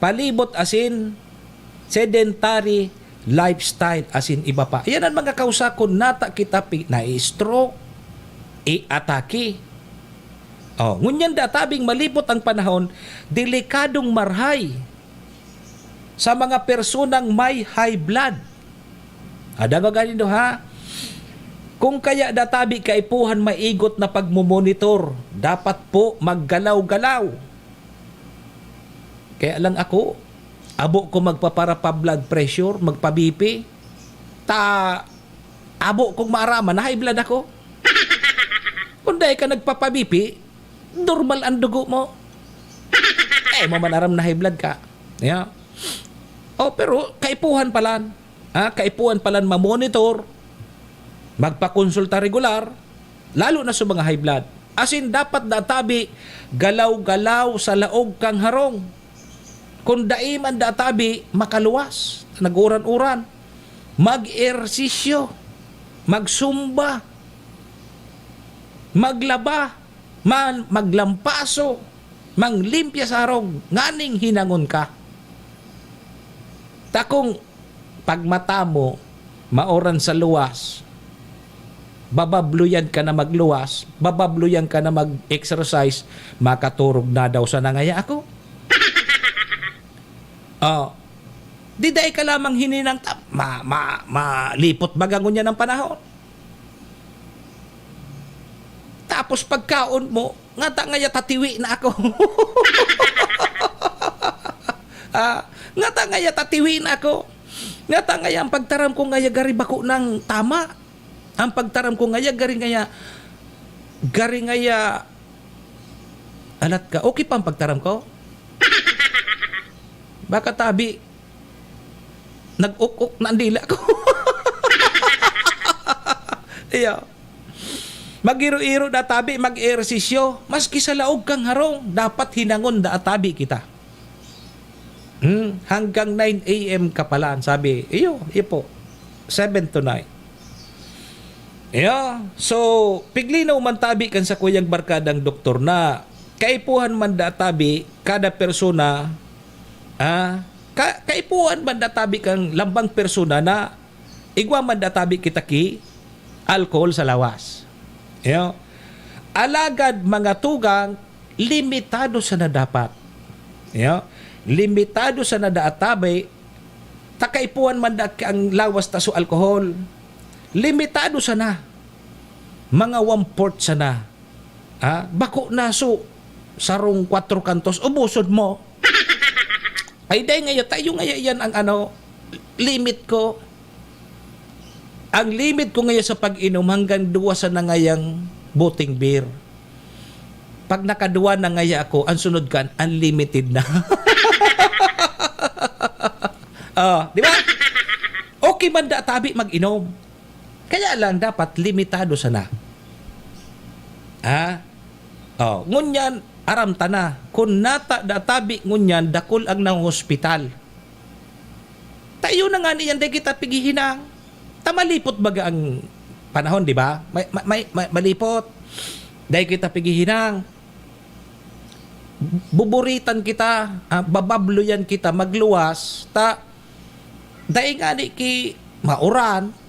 palibot asin sedentary lifestyle asin iba pa. Yan ang mga kausa kun nata kita pi-, nai-stroke, iatake. Oh, ngunyan da tabing malipot ang panahon, delikadong marhay. sa mga personang may high blood. Adang gani do, ha? Kung kaya databi kaipuhan maigot na pagmomonitor, dapat po maggalaw-galaw. Kaya lang ako, abo ko magpapara pa blood pressure, magpa-B P. Ta, abo kong maaraman na high blood ako. Kung dai ka nagpapa-B P, normal ang dugo mo. Eh, mo man aram na high blood ka. Yeah. Oh, pero kaipuhan palan. Ah, kaipuhan palan mamonitor, magpakonsulta regular, lalo na sa mga high blood. Asin dapat databi galaw-galaw sa laog kang harong. Kung dai man databi makaluwas, nag-uran-uran, mag-ehersisyo, magsumba, maglaba, man, maglampaso, manglimpya sa harong, nganing hinangon ka. Takong pagmata mo, maoran sa luwas, bababluyan ka na magluwas, bababluyan ka na mag-exercise, makaturog na daw sa nangaya ako. Oh, di dai ka lamang hininang ta-, ma-, ma-, malipot baga ngunyan ang panahon. Tapos pagkaon mo, ngata ngaya tatiwi na ako. Ah, ngata ngaya tatiwi na ako. Ngata ngaya ang pagtaram ko ngaya gari bako nang tama. Ang pagtaram ko ngaya gari ngaya, gari ngaya, alat ka. Okay pa ang pagtaram ko? Baka tabi, nag-uk-uk na ang dila ko. Iyo. Mag-iro-iro na tabi, mag-ehersisyo. Maski sa laog kang harong, dapat hinangon na tabi kita. Hmm, hanggang nine A M ka palan, sabi. Iyo, iyo po. Seven to nine. Iyo. So, piglinaw man tabi kan sakuyang barkadang doktor na kaipuhan man da tabi kada persona, ah, ka-, kaipuhan man da tabi kan lambang persona na igwa man da tabi kita ki alcohol sa lawas. Iyo. Alagad mga tugang, limitado sana dapat. Iyo. Limitado sana da tabi, ta kaipuhan man da ki ang lawas ta so alcohol. Limitado sana. Mga one-fourth sana. Ah, bako na so, sarong kwatro kantos, ubuson mo. Ay, dai ngaya, tayo ngaya yan ang ano, limit ko. Ang limit ko ngaya sa pag-inom hanggang duwa sana ngayang boteng beer. Pag nakaduwa na ngaya ako, ang sunod kan, unlimited na. Oh, di ba? Okay man da tabi mag-inom. Kaya lang, dapat limitado sana. Ha? Oh, ngunyan, aram ta na. Kun nata da tabi ngunyan, dakul ang nahospital. Tayo na ngani yan, dai kita pighihinang. Ta malipot baga ang panahon, di ba? May, may, may, may, malipot. Dai kita pighihinang. Buburitan kita, ah, bababluyan kita, magluwas. Ta, dai ngani ki mauran.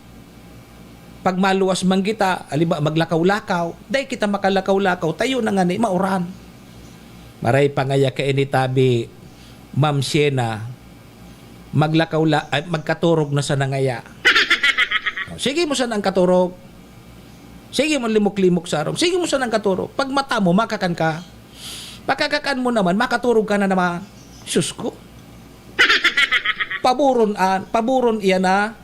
Pag maluwas man kita, halimbawa, maglakaw-lakaw, dai kita makalakaw-lakaw, tayo na ngani, mauran. Maray pa ngaya kaini tabi, Ma'am Siena, maglakaw la-, ay, magkaturog na sana ngaya. Sige mo sana ang katurog. Sige mo limok-limok sa harong. Sige mo sana ang katurog. Pag mata mo, makakan ka. Pagkakakan mo naman, makaturog ka na naman. Sus ko. Paburon an, paburon iyan na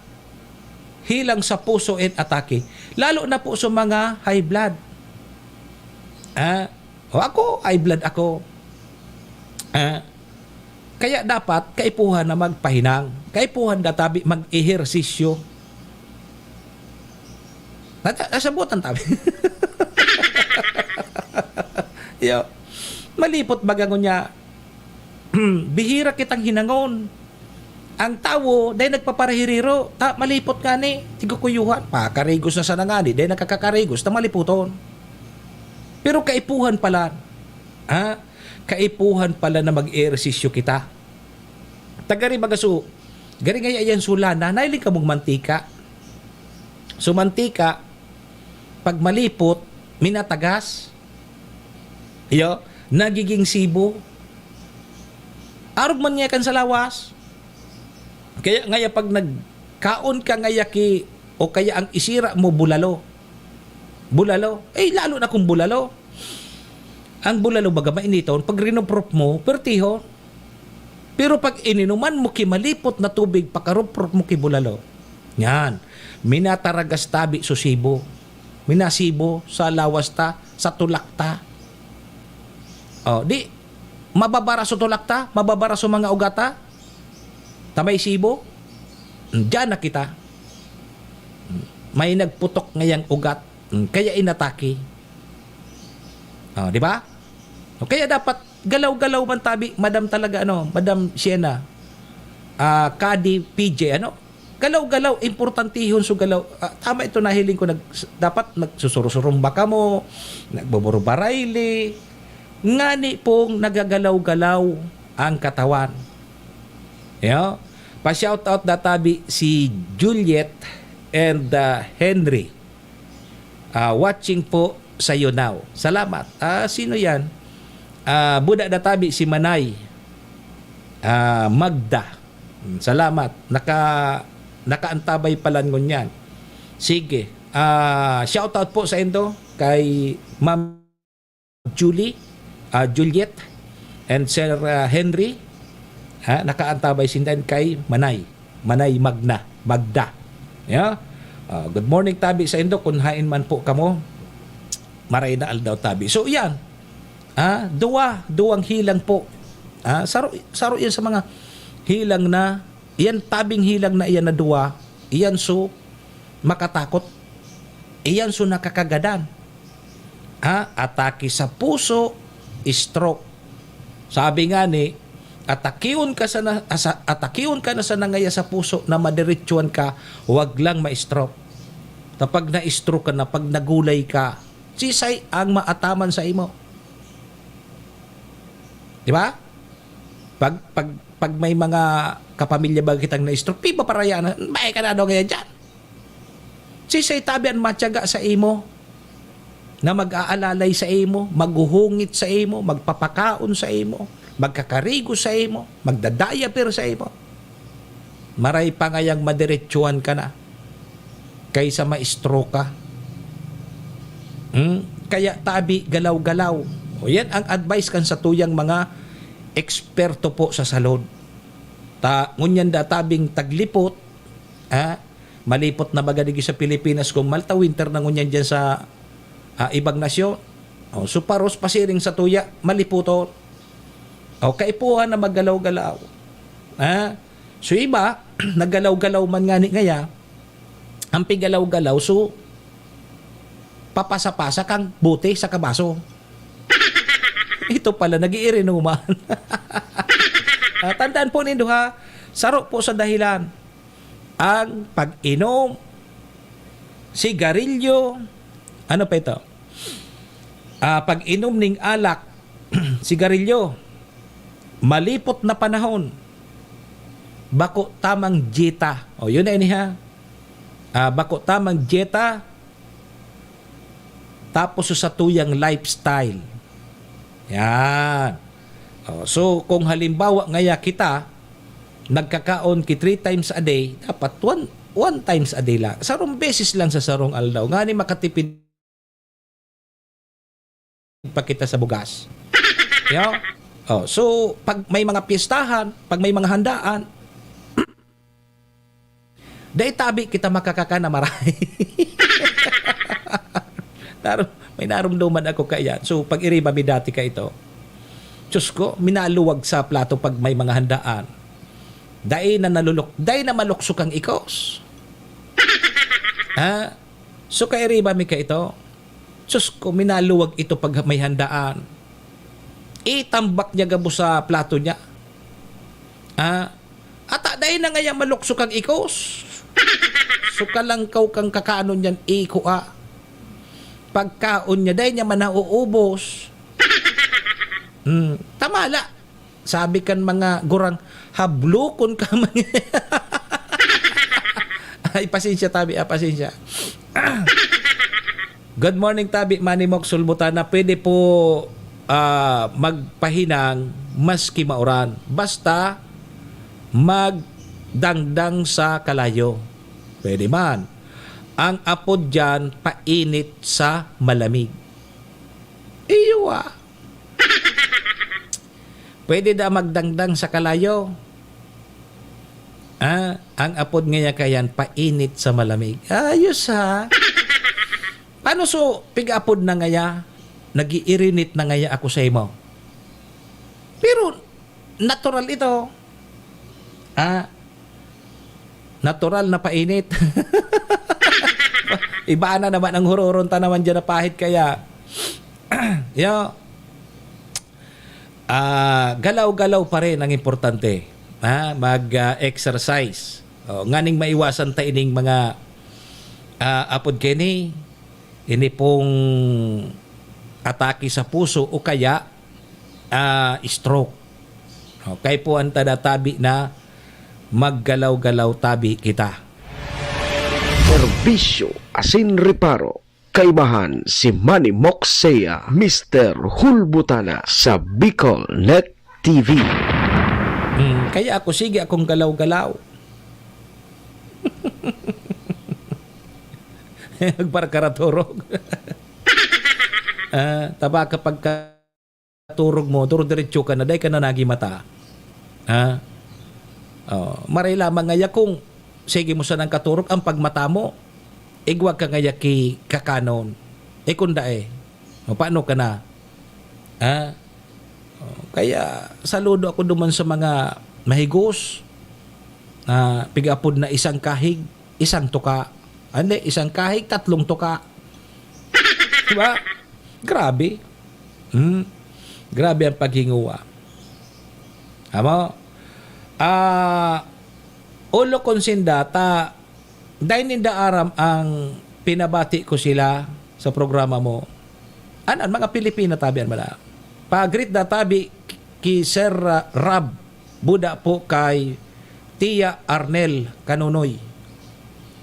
hilang sa puso and atake. Lalo na po sa mga high blood. Ah, o ako, high blood ako. Ah, kaya dapat kaipuhan na magpahinang. Kaipuhan na tabi mag-ehersisyo. Nasa-, nasabutan tabi. Yo. Malipot baga ngunyan. Bihira kitang hinangon. Ang tawo, dai nagpaparahiriro, ta malipot ngani, tigukuyuhan. Pakarigos na sana ngani, dai nakakakarigos, ta malipoton. Pero kaipuhan pala, ha? Kaipuhan pala na mag-ehersisyo kita. Tagari baga so, gari ngaya yan sulana, nailing kamong mantika. So mantika, pag malipot, minatagas, iyo, nagiging sibo. Arog man nga kan sa lawas, Kaya ngaya pag nagkaon ka ngaya ki, o kaya ang isira mo bulalo. Bulalo. Eh, lalo na kung bulalo. Ang bulalo baga mainiton, pag rinuprop mo, pertiho. Pero pag ininuman mo ki malipot na tubig, pakaruprop mo ki bulalo. Yan. Minataragas tabi so sibo. Minasibo sa lawas ta, sa tulak ta. Oh, di, mababara so tulak ta, mababara so mga ugat ta, ta may sibo. Diyan na kita. May nagputok ngayang ugat, kaya inatake. Oh, di ba? O kaya dapat galaw-galaw man tabi, Madam talaga, ano, Madam Sienna, ah, Kadi P J, ano? Galaw-galaw, importantihon so galaw. Ah, tama ito, nahiling ko, nag-, dapat nagsusurusurumba kamo, nagbuburubarayli, ngani pong nagagalaw-galaw ang katawan. Yo? Pa-shoutout da tabi si Juliet and, ah, Henry. Ah, watching po sa Yunao. Salamat. Ah, sino yan? Ah, buda da tabi si Manay. Ah, Magda. Hmm, salamat. Naka-, nakaantabay palan ngunyan. Sige. Ah, shoutout po sa indo kay Ma'am Julie, ah, Juliet, and Sir, ah, Henry. Ha, nakaantabay sinda kay Manay. Manay Magna, Magda. Ya? Ah, good morning tabi sa indo kun hain man po kamo. Maray na aldaw tabi. So, yan. Ah, duwa, duwang hilang po. Ah, saro, saro yan sa mga hilang na, yan tabing hilang na iyan na duwa, iyan so makatakot. Iyan so nakakagadan. Ha? Atake sa puso, stroke. Sabi nga ni, atakion ka sana, asa-, atakion ka na sana ngaya sa puso na madiretsuhan ka, wag lang ma-stroke. Kapag na-stroke ka na, pag nagulay ka, sisay ang maataman sa imo? Di ba? Pag, pag, pag may mga kapamilya ba kitang na-stroke, pipaparayaan na, "Bae ka na daw ngayon dyan." Sisay tabi an matyaga sa imo na mag-aalalay sa imo, maghuhungit sa imo, magpapakaon sa imo, magkakarigo sa imo, magdadayaper sa imo? Maray pa ngayang madiretsuhan ka na kaysa ma-stroke ka. Hmm? Kaya tabi, galaw-galaw. O yan ang advice kan satuyang mga eksperto po sa salud. Ta, ngunyan da tabing taglipot, ha? Malipot na baga digdi sa Pilipinas kung malta, winter na ngunyan dyan sa, ah, ibang nasyon. O, so paros pasiring sa tuya, maliputon. O, kaipuhan na maggalaw-galaw. Ha? So iba, naggalaw-galaw man ngani ngaya, ang pigalaw-galaw, so papasa-pasa kang bote sa kabaso. Ito pala, nag-iirinuman. Ah, tandaan po nindo ha, saro po sa dahilan ang pag-inom, sigarilyo, ano pa ito? Ah, pag-inom ning alak, sigarilyo, malipot na panahon, bako tamang dieta. O, yun na ini ha. Ah, bako tamang dieta, tapos sa satuyang lifestyle. Yan. O, so, kung halimbawa ngaya kita, nagkakaon ki three times a day, dapat one, one times a day lang. Sarong beses lang sa sarong aldaw. Ngani makatipid pa kita sa bugas. Yo? O, so, pag may mga piyestahan, pag may mga handaan, dai tabi kita makakakan na maray. Naru-, may narumduman ako kaiyan. So, pag iriba mi dati ka ito, Diyos ko, minaluwag sa plato pag may mga handaan. Dai na nalulok-, dai na maluksok ang ikos. Ha? So, kairiba mi ka ito. Diyos ko, minaluwag ito pag may handaan. Itambak niya gabos sa plato niya. Ah, ata dai na ngaya maluksok ang ikos. So, kalangkaw kang kakanon niyan, iko, ah. Pagkaon niya, dai niya man nauubos. Hmm, tamala. Sabi kan mga gurang, "Hablukon ka man." Ay, pasensya, tabi, ah, pasensya. Good morning, tabi, Manny Mok Sulbutana. Pwede po, ah, magpahinang maski mauran. Basta, mag-, dangdang sa kalayo. Pwede man. Ang apod diyan, painit sa malamig. Iyo, ah. Pwede da magdangdang sa kalayo. Ah, ang apod ngaya kayan, painit sa malamig. Ayos, ha? Paano so, pig-apod na ngaya, nag-iirinit na ngaya ako sa imo? Pero, natural ito. Ah, natural na painit. Iba na naman ang huroron ta naman dyan na pahit kaya. Yo, ah, galaw-galaw pa rin ang importante. Ha? Mag, ah, exercise. O, nganing maiwasan ta ining mga, ah, apod kini, ini pong atake sa puso o kaya, ah, stroke. O, kaipuhan ta da tabi na maggalaw-galaw tabi kita. Serbisyo asin reparo. Kaibahan si Manny Moxea, Mister Hulbutana sa Bicol Net T V. Hmm, kaya ako, sige akong galaw-galaw. Magpara ka raturog. Ah, taba kapag ka turog mo, duro-diretso ka na, dai ka na nagimata. Ha? Oh, maray lamang ngaya kung sige mo sanang katurog ang pagmata mo, igwa ka ngaya ki kakanon. Eh, kung dai, o, paano ka na? Ha? Oh, kaya saludo ako duman sa mga mahigos na pig-apod na isang kahig, isang tuka. Hindi, isang kahig, tatlong tuka. Diba? Grabe. Hmm? Grabe ang paghinguwa. Amo? Ah, ulo kong sindata, dai ninda aram ang pinabati ko sila sa programa mo. An, an mga Pilipina tabi an mala. Pa-greet da tabi ki Sir, ah, Rab, buda po kay Tia Arnel Kanunoy.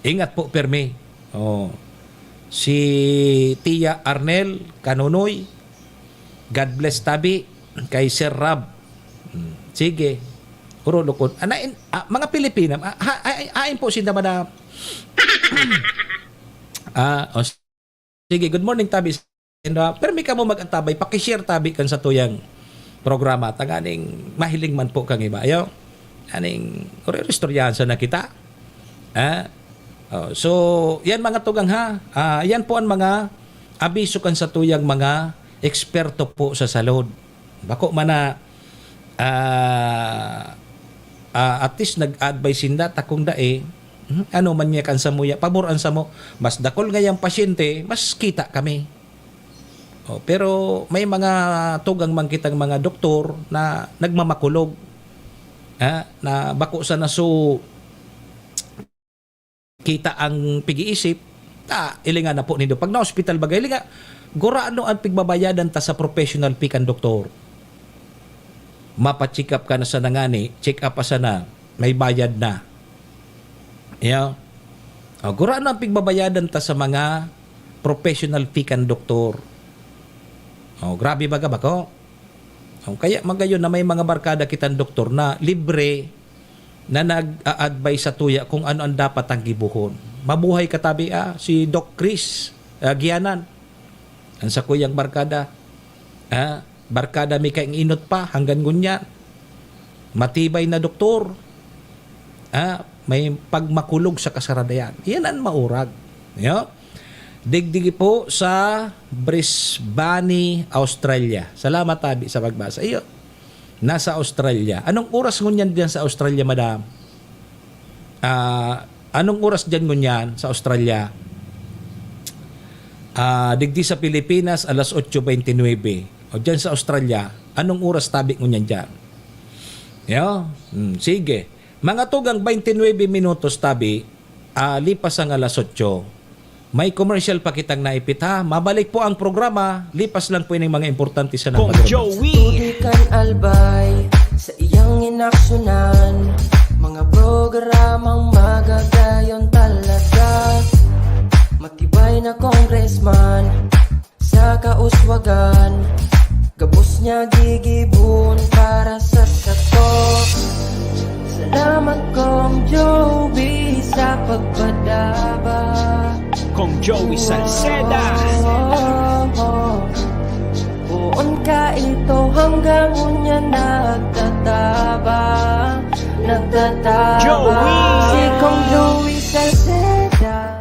Ingat po, permi. Oh. Si Tia Arnel Kanunoy, God bless tabi kay Sir Rab. Hmm, sige. Uro lukon. Ana, in, ah, mga Pilipina, ah, ha, ay, ay, ain po sinda, madam. Ah, o, sige, good morning, tabi. Pero may kamo mag-antabay, paki-share tabi kan sa tuyang programa. Tanganing mahiling man po kang iba. Ayo, aning, uri-uri istoryahan sa na kita. Ah, oh, so, yan mga tugang ha. Ah, yan po ang mga abiso kan sa tuyang mga eksperto po sa salud. Bako man na, ah, ah, at least nag-advise sinda, takong dai, hmm, ano man niya kan samuya, pabor an samo, mas dakol ngayang pasyente, mas kita kami. Oh, pero may mga tugang man kitang mga doktor na nagmamakulog, ha, na bako sana so kita ang pig-iisip, ta, ilinga na po nindo. Pag na-hospital bagay, ilinga, gurano ang pigbabayadan ta sa professional fee kan doktor? Mapa-check up ka na sana ngani, check up pa sana, may bayad na. Yeah. O, gurano ang pigbabayadan ta sa mga professional fee kan doktor? O, grabe baga bako? O, kaya magayon na may mga barkada kitang doktor na libre na nag-a-advise sa tuya kung ano ang dapat ang gibohon. Mabuhay katabi, ah, si Doc Chris, ah, Gianan. Ang sakuyang barkada. Ah, barkada mi kaing inot pa, hanggang ngunyan. Matibay na doktor. Ah, may pagmakulog sa kasaradayan. Yan ang maurag. Yo? Digdigi po sa Brisbane, Australia. Salamat, tabi, sa pagbasa. Iyo, nasa Australia. Anong oras ngunyan diyan sa Australia, madam? Ah, anong oras diyan ngunyan sa Australia? Ah, digdi sa Pilipinas, alas otso beintinuebe. O diyan sa Australia, anong oras tabi ngunyan diyan? Yo? Hmm, sige. Mga tugang beintinuebe minutos tabi, ah, lipas ang alas otso. May commercial pa kitang naipit, ha. Mabalik po ang programa. Lipas lang po ining mga importante sa Kong nagpagdurog. Joey. Tubig kan Albay sa iyang inaksyonan. Mga programang magagayon talaga. Matibay na congressman sa kauswagan. Gabos niya gigibon para sa sato. Salamat, Kong Joey, sa pagpadaba. Kong Joey Salceda. Oh, oh, oh. Poon ka ito hanggang unya nagtatabang, nagtatabang. Joey! Si Kong Joey Salceda.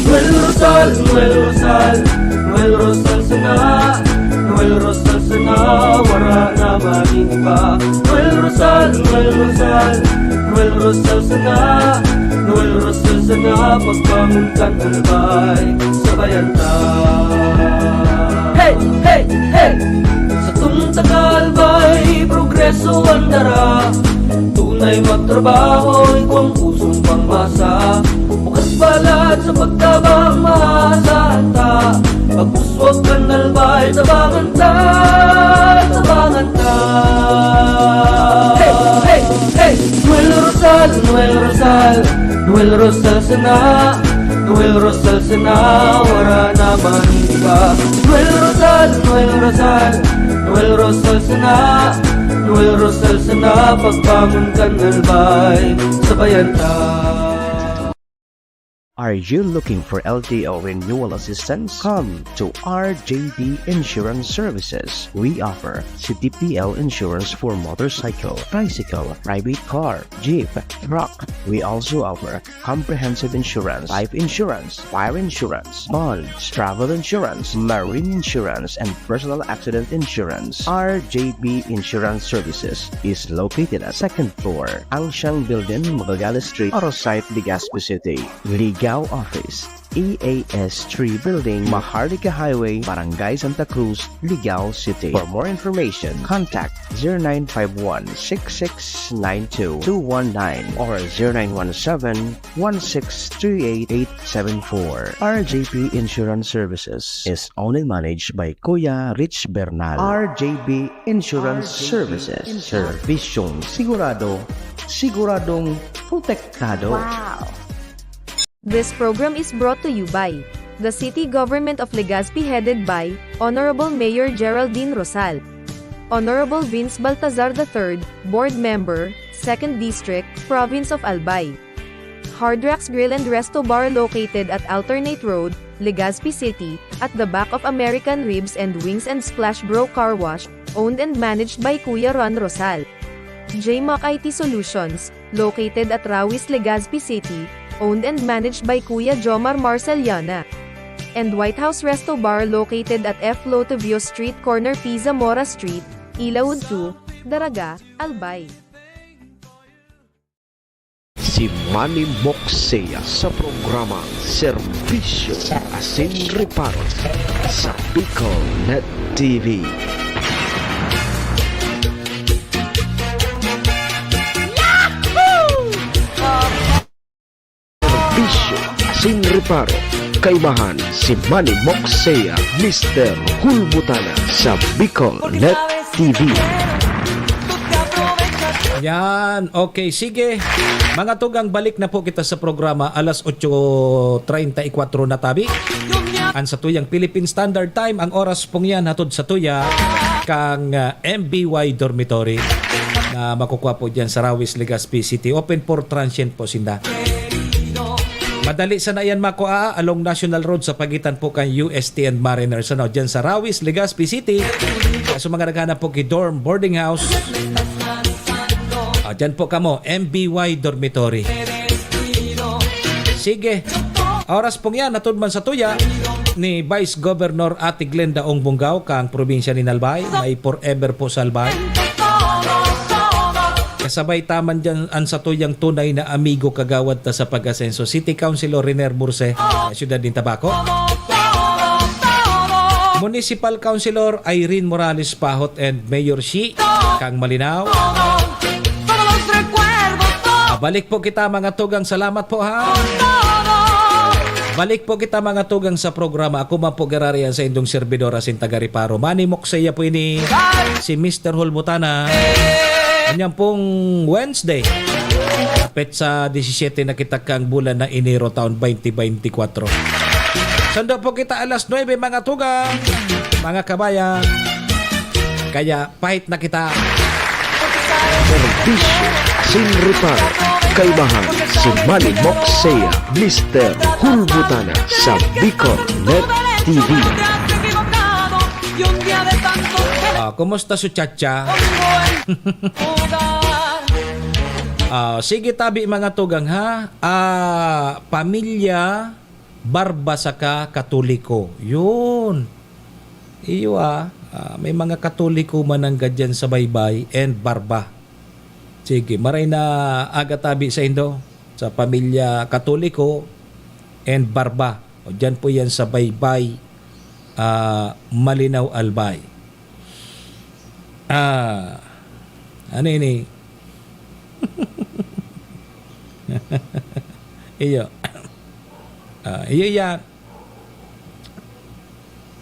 Noel Rosal, Noel Rosal, Noel Rosal sana, Noel Rosal sana, wara na magin iba. Noel Rosal, Noel Rosal, Noel Rosal sana, Noel Rosal sana, pagbangon kan Albay, sabayan ta. Hey, hey, hey! Satong taga Albay, progreso an dara. Tunay magtrabaho, igwang pusong pangmasa. Bukas balat sa pagtabang, maasahan ta. Pagpuswag kan Albay, tabangan ta, tabangan ta. Hey, hey, hey! Noel Rosal, Noel Rosal, Noel Rosal sana, Noel Rosal sana, wara na man iba. Noel Rosal, Noel Rosal, Noel Rosal sana, Noel Rosal sana, pagbangon kan Albay, sabayan ta. Are you looking for L T O renewal assistance? Come to R J B Insurance Services. We offer C T P L insurance for motorcycle, tricycle, private car, jeep, truck. We also offer comprehensive insurance, life insurance, fire insurance, bonds, travel insurance, marine insurance, and personal accident insurance. R J B Insurance Services is located at second floor, Angsiang Building, Magallanes Street, Oro Site, Legazpi City. Ligao Office, E A S three Building, Maharlika Highway, Barangay Santa Cruz, Ligao City. For more information, contact zero nine five one six six nine two two one nine or zero nine one seven one six three eight eight seven four. R J P Insurance Services is owned and managed by Kuya Rich Bernal. R J B Insurance Services. Serbisyong sigurado, siguradong protektado. Wow! This program is brought to you by the City Government of Legazpi, headed by Honorable Mayor Geraldine Rosal. Honorable Vince Baltazar the third, Board Member, Second District, Province of Albay. Hard Rocks Grill and Resto Bar, located at Alternate Road, Legazpi City, at the back of American Ribs and Wings and Splash Bro Car Wash, owned and managed by Kuya Ron Rosal. J Mac I T Solutions, located at Rawis, Legazpi City, owned and managed by Kuya Jomar Marceliana. And White House Resto Bar, located at F Lotovio Street, corner P Zamora Street, Ilaud two, Daraga, Albay. Si Manny Moksea sa programang Serbisyo Asin Reparo sa Bicol Net T V. Serbisyo Asin Reparo, kaibahan si Manny Moksea, Mister Hulbutana sa Bicol Net T V. Yan. Okay, sige. Mga tugang, balik na po kita sa programa. Alas otso treinta y cuatro na tabi. An satuyang Philippine Standard Time, ang oras pong yan, hatod satuya kang, ah, M B Y Dormitory na makukuha po dyan sa Rawis, Legazpi City. Open for transient po sinda. Madali sana yan makua, along National Road sa pagitan po kan U S T and Mariners, ano, dyan sa Rawis, Legazpi City. So, mga naghanap po ki dorm, boarding house, ah, dyan po kamo, M B Y Dormitory. Sige. Oras pong yan, hatod man satuya ni Vice Governor Ate Glenda Ong Bongao, kang probinsya ni Albay, may forever po sa Albay. Kasabay ta man dyan an satuyang tunay na amigo, kagawad ta sa pag-asenso, City Councilor Riner Murse, sa siyudad nin Tabaco. Municipal Councilor Irene Morales Pahot and Mayor Shi, kang Malinao. Ah, balik po kita, mga tugang. Salamat po, ha. Balik po kita, mga tugang, sa programa. Ako man po, giraray an saindong servidor asin taga-reparo, Manny Moksea po ini, si Mister Hulbutana. Kanyang pong Wednesday, petsa disisiete na kita kang bulan na Enero taon twenty twenty-four. Sando po kita alas nuebe, mga tugang, mga kabayan. Kaya pahit na kita. Serbisyo sin reparo. Kaibahan si Manny Moxea, Mister Hulbutana sa Bicol Net T V. Ah, kumusta su chacha? Ah, sige tabi, mga tugang, ha? Ah, pamilya Barba saka Katoliko. Yun. Iyo, ah. Ah, may mga Katoliko man ang gadyan sa Baybay and Barba. Sige, maray na aga tabi sa indo, sa pamilya Katoliko and Barba. O, dyan po yan sa Baybay, ah, Malinaw, Albay. Ah, ano ini? Iyo. Ah, iyo yan.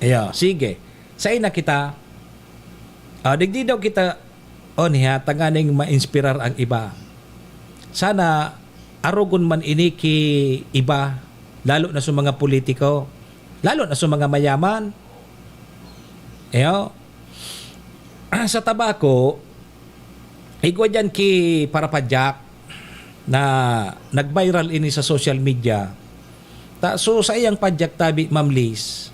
Iyo, sige. Sain na kita. Ah, digdi daw kita, o niya, tanganing ma-inspirar ang iba. Sana arogon man ini ki iba, lalo na sa mga politiko, lalo na sa mga mayaman. Iyo. Ah, sa tabako, igwa dyan ki Parapadyak na nag-viral ini sa social media. Ta, so, sa iyang padyak tabi, Ma'am Liz,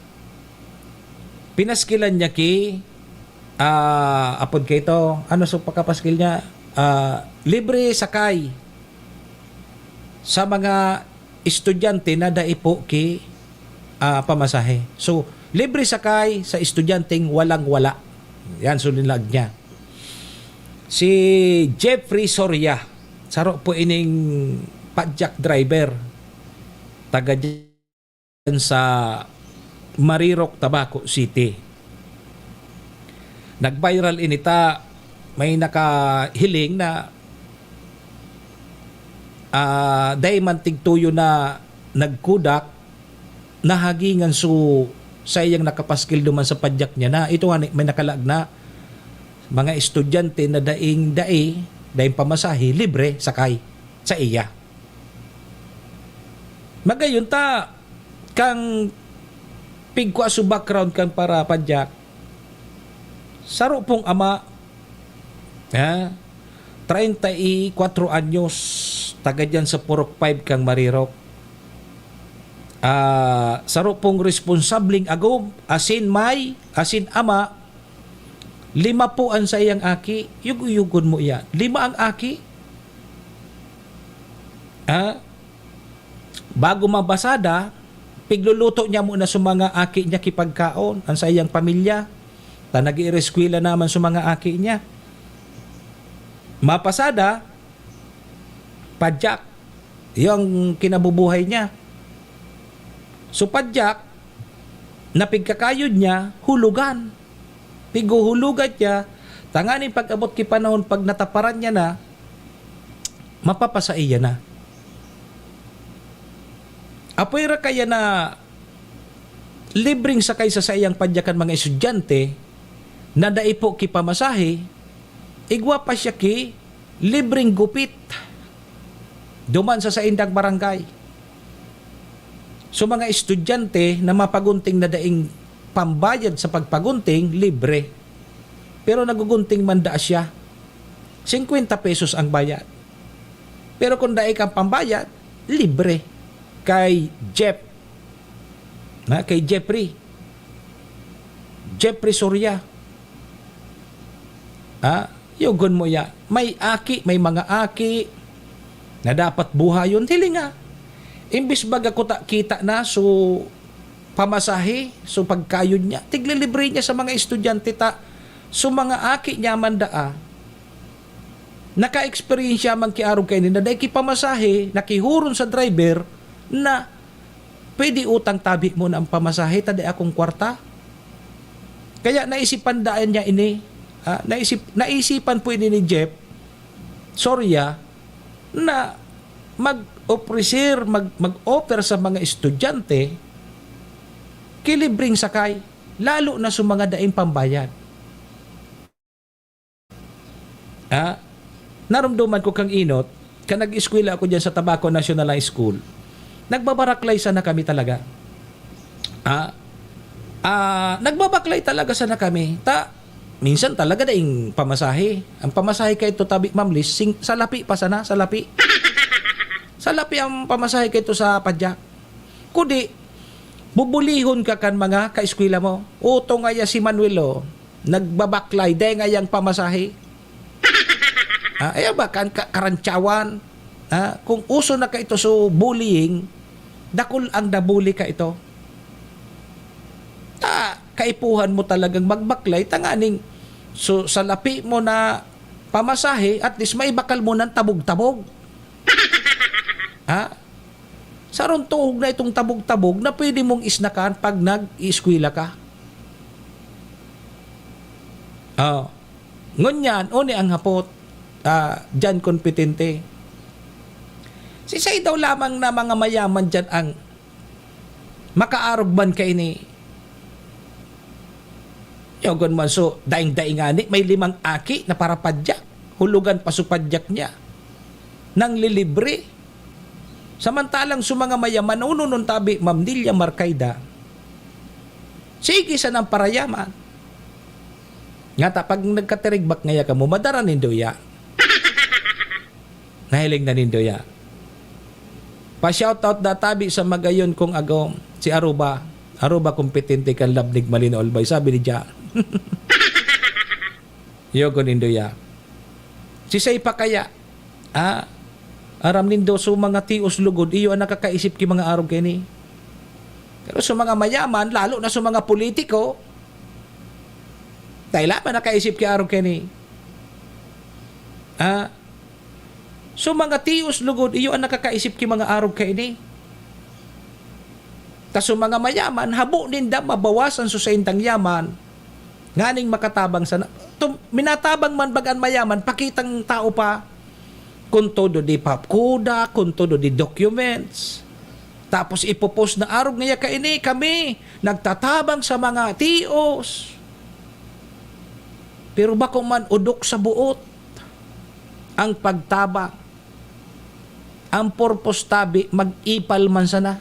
pinaskilan niya ki, ah, apod kay ito, ano sa pagkapaskil niya? Ah, libre sakay sa mga estudyante na dai po ki, ah, pamasahe. So, libre sakay sa estudyanteng walang-wala. Yan, sulinag niya. Si Jeffrey Soria, saro po ining padyak driver, taga dyan sa Marirok, Tabaco City. Nag-viral ini ta, may nakahiling na, ah, dai man tigtuyo na nagkudak, nahagingan su saiyang nakapaskil duman sa padyak niya na ito nga ni-, may nakalaag na mga estudyante na daing dai, daing pamasahe, libre sakay sa iya. Magayon ta, kang pigkua su background kang Parapadyak, saro pong ama, ha? Treinta y cuatro anyos, taga dyan sa Purok five kang Marirok. Ah, saro pong responsableng agom, asin may, asin ama, lima po an saiyang aki, yugo-yugon mo iyan. Lima ang aki. Ah, bago mapasada, pigluluto niya muna sa mga aki niya ki pagkaon, ang saiyang pamilya. Ta nag-iireskwela naman sa mga aki niya. Mapasada, padyak. Iyo ang kinabubuhay niya. So, padyak, na pigkakayod niya, hulugan. Pighuhulugan niya, tanganing pag-abot ki panahon, pag nataparan niya na, mapapasaiya na. Apoy ra kaya na libreng sakay sa saiyang padyakan mga estudyante na dai po ki pamasahe, igwa pa siya ki libreng gupit duman sa saindang barangay. So, mga estudyante na mapagunting na daing pambayad sa pagpagunting, libre. Pero nagugunting man daa siya, singkwenta pesos ang bayad. Pero kung dai kang pambayad, libre. Kay Jeff, na, kay Jeffrey, Jeffrey Soria. Ha? Yugon mo ya. May aki, may mga aki na dapat buhayon. Hilinga. Imbis baga kuta kita na, so pamasahe, so pagkayod niya, tiglilibre niya sa mga estudyante ta, so mga aki niya man daa. Naka-eksperyensya man ki arog kaini na dai ki pamasahe, nakihuron sa driver na, "Pwede utang tabi mo na ang pamasahe, ta dai akong kwarta." Kaya naisipan daan niya ini, ah, naisip, naisipan po ini ni Jeff Soria na mag-ofrecer, mag-, mag-offer sa mga estudyante ki libreng sakay, lalo na sa mga daing pambayad. Ah, narumduman ko kang inot, kan nag-eskwela ako diyan sa Tabaco National High School, nagbabaraklay sana kami talaga. Ah, ah, nagbabaklay talaga sana kami. Ta, minsan talaga daing pamasahe. Ang pamasahe kaito, tabi, Ma'am Liz, sing-, salapi pa sana, salapi. Salapi ang pamasahe kaito sa padyak. Kundi, bubulihon ka kan mga kaeskwela mo. Uto ngaya si Manuel, oh, nagbabaklay, dai ngayang pamasahe. Ah, ayaw ba kan ka-, karantyawan? Ah, kung uso na kaito so bullying, dakul ang nabuli kaito. Ta, kaipuhan mo talagang magbaklay, tanganing so, salapi mo na pamasahe, at least maibakal mo ng tabog-tabog. Ha? Sarong tuhog na itong tabog-tabog na pwede mong isnakan pag nag-iiskwela ka. Oh. Ngunyan, uni ang hapot, ah, diyan kompetente. Sisay daw lamang na mga mayaman diyan ang makaarog man kaini? Yogon man so, daing-daing ngani, may limang aki na parapadyak. Hulugan pa so padyak niya. Nanglilibre. Samantalang so mga mayaman, uno nun tabi, Ma'am Delia Marcaida, sige sanang parayaman. Ngata, pag nagkatirigbak ngaya kamo, madara nindo ya. Nahiling na nindo ya. Pa-shoutout da tabi sa magayon kong agom, si Aruba. Aruba kompetente kan labnig malinaw albay, sabi ni Ja. Yogon nindo ya. Sisay pa kaya? Ah, aram nindo, so mga tios lugod, iyo ang nakakaisip ki mga arog kaini. Pero so mga mayaman, lalo na so mga politiko, dai lamang nakaisip ki arog kaini. Ah, so mga tios lugod, iyo ang nakakaisip ki mga arog kaini. Ta so mga mayaman, habo ninda mabawasan so saindang yaman, nganing makatabang sana. Tum-, minatabang man baga an mayaman, pakitang tao pa, kun todo di papkuda, kun todo di documents. Tapos ipopost na, "Arog ngaya kaini, kami nagtatabang sa mga tios." Pero bako man odok sa buot ang pagtabang. Ang purpose tabi, mag-ipal man sana.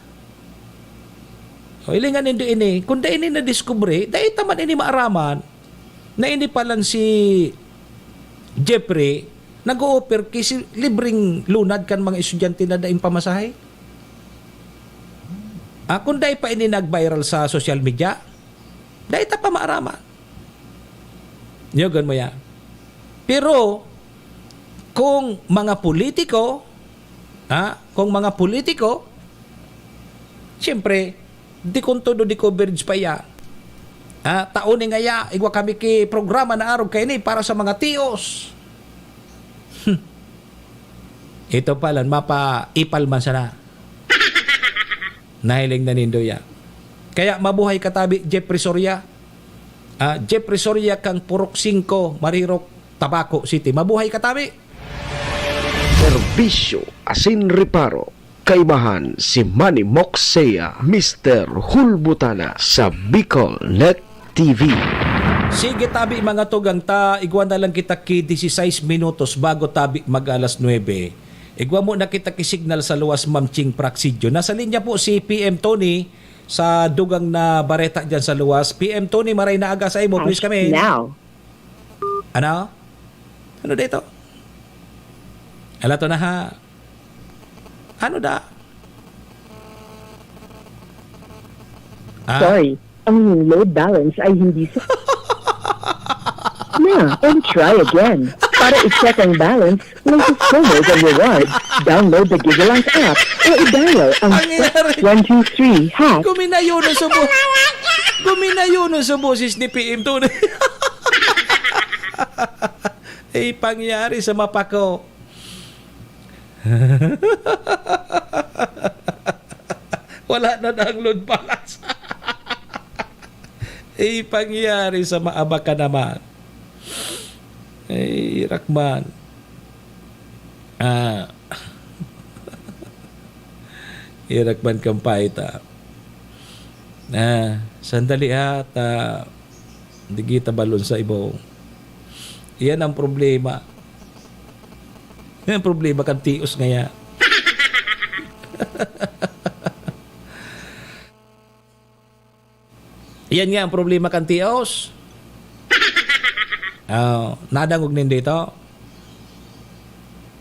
O, hilingan nindo ini, kung dai ini nadiskubre, dai ta man ini maaraman na ini palan si Jeffrey nag-o-offer ki si libreng lunad kan mga estudyante na daing pamasahe. Ah, kung dai pa ini nag-viral sa social media, dai ta pa maaraman. Yogon mo ya. Pero, kung mga politiko, ha? Kung mga politiko, siyempre, di kun todo di coverage pa iya. Ha? Tao ni ngaya, igwa kami ki programa na arog kaini para sa mga tios. Hmm. Ito palan, mapaipal man sana. Nahiling na nindo ya. Kaya mabuhay ka tabi, Jeffrey Soria. Ah, Jeffrey Soria kang Purok singko, Marirok, Tabaco City. Mabuhay ka tabi! Serbisyo asin reparo. Kaibahan si Manny Moxea, Mister Hulbutana sa Bicol Net T V. Sige tabi, mga tugang ta, igwa na lang kita ki dieciséis minutos bago tabi mag-alas nuebe. Igwa mo na kita ki signal sa luwas, Ma'am Ching Praxidyo. Nasa linya po si P M Tony sa dugang na bareta dyan sa luwas. P M Tony, maray na aga sa imo. Please come in. Now. Ano? Ano dito? Ala to na ha. Ano da? Ah? Sorry, ang iyong load balance ay hindi sa... Na, and try again. Para i-check ang balance ng Discover the Rewards, download the Gigalang app o i-dial ang Ang nangyari? Star one two three hash. Guminayo na sa bo-, guminayo na sa boses ni P M Tony. Ay, pangyari sa mapako. Wala na download balance. Ay, pangyari sa maabak ka naman. Ay, Rakman. Ah. Irakman kang paita. Ah, sandali ha, ta, di kita balon sa ibaw. Iyan ang problema. Yan ang problema kan tios ngaya. Yan nga ang problema kan tios. Oh, nadangog nin dito.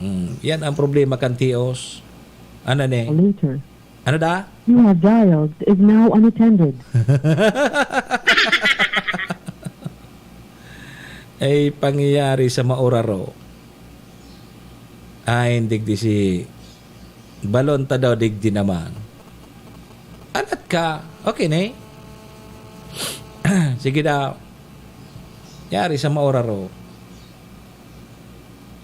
Hmm, yan ang problema kan tios. Ano ni? Later. Ano da? You have dialed is now unattended. Ay, pangyayari sa mauraro. Ay, digdi si Balon ta daw, digdi naman. Anat ka. Okay na eh. Sige daw. Yari sa mauraro.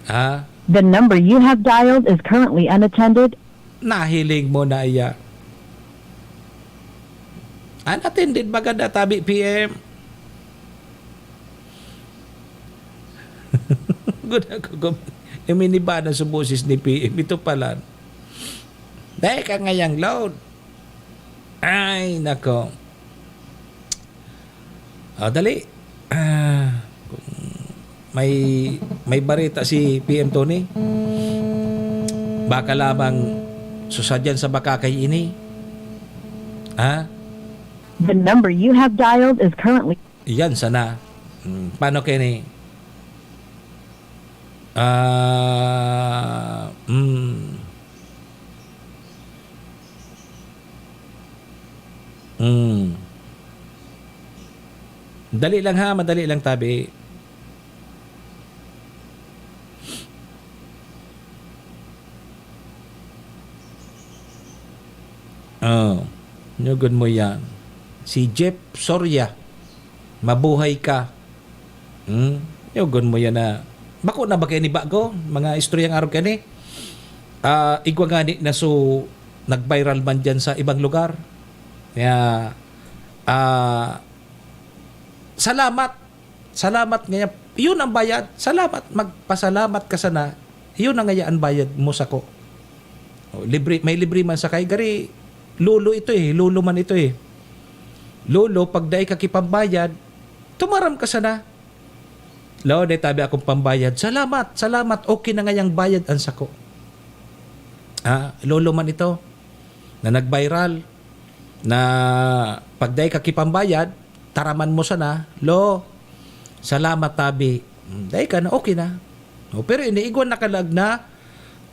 Ha? The number you have dialed is currently unattended. Nahiling mo na iya. Unattended baga da, tabi P M. Good ako, gum-, iminiba na sa boses ni P M. Ito pala. Dahil ka ngayang load. Ay, nako. Ah, dali. Ah, may, may bareta si P M Tony. Baka lamang susadyan sa bakakay ini. Ha? The number you have dialed is currently Yan sana. Hmm, paano kini? Ah, hmm. Hmm. Dali lang ha, madali lang tabi. Oh, nugod mo yan. Si Jeff Soria, mabuhay ka. Hmm? Nugod mo yan na. Bako na ba kayo ni Bago? Mga istoryang arog ka ni? Ah, igwa nga ni na so nag-viral man dyan sa ibang lugar. Kaya, ah, salamat. Salamat ngaya. Yun ang bayad. Salamat. Magpasalamat ka sana. Yun ang ngaya ang bayad mo sako. O, libre, may libre man sakay. Gari, lolo ito eh. Lolo man ito eh. Lolo, pag dai ka kipambayad, tumaram ka sana. Lo, dai tabi akong pambayad. Salamat, salamat. Okay na ngayang bayad ang sako. Ah, lolo man ito na nag-viral na pag dai ka kipambayad, taraman mo sana, "Lo, salamat tabi." Hmm, dai ka na, okay na. O, pero iniigwan na kalag na,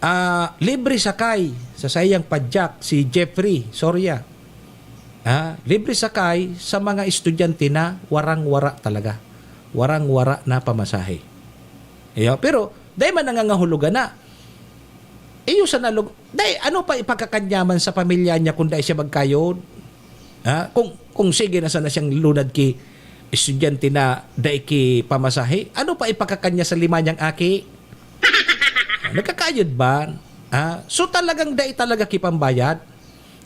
ah, libre sakay sa saiyang padyak si Jeffrey Soria. Ah, libre sakay sa mga estudyante na warang-wara talaga. Warang-wara na pamasahe. Iyo, pero dai man nangangahulugan na. Iyo sa nalug-, dai, ano pa ipagkakanyaman sa pamilya niya kung dai siya magkayod? Ha? Kung, kung sige na sana siyang lunad ki estudyante na dai ki pamasahe, ano pa ipakakanya sa lima niyang aki? Nagkakayod ba? Ha? So talagang dai talaga ki pambayad?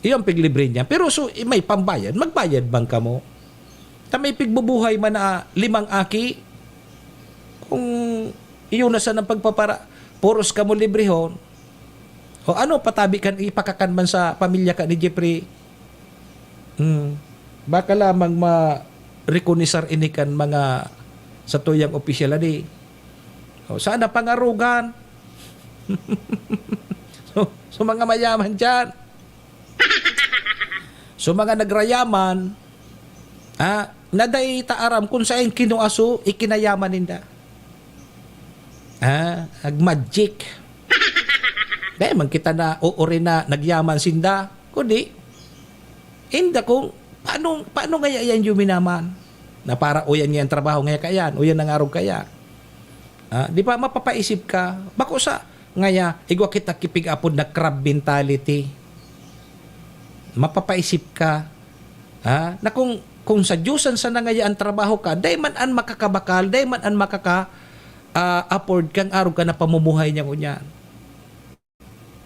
Iyo ang piglibre niya. Pero so, may pambayad, magbayad bang kamo? Ta may pigbubuhay man na limang aki, kung iyo na sana ang pagpapara-, puros kamo librehon, o ano, patabi kan ipakakan man sa pamilya ka ni Jeffrey? Hmm. Baka lamang ma-rekonisar ini kan mga satuyang opisyal, adi. O, sana pangarugan. So, so mga mayaman diyan. So, mga nagrayaman, ah, na dai ta aram kung saen kinuaso, ikinayaman ninda. Ah, nag-magic. Dai man kita na uuri na nagyaman sinda, kundi, inda kung paano, paano ngaya yan yuminaman? Na para uyan niya ang trabaho ngaya kayan, uyan ang arog kaya. Ah, di ba mapapaisip ka? Bako sa, ngaya, igwa kita kipig-apod na crab mentality. Mapapaisip ka, ha? Na kung, kung sa Diyosan sana ngaya ang trabaho ka, dai man an makakabakal, dai man an makaka, ah, afford kang arog ka na pamumuhay niya ngunyan.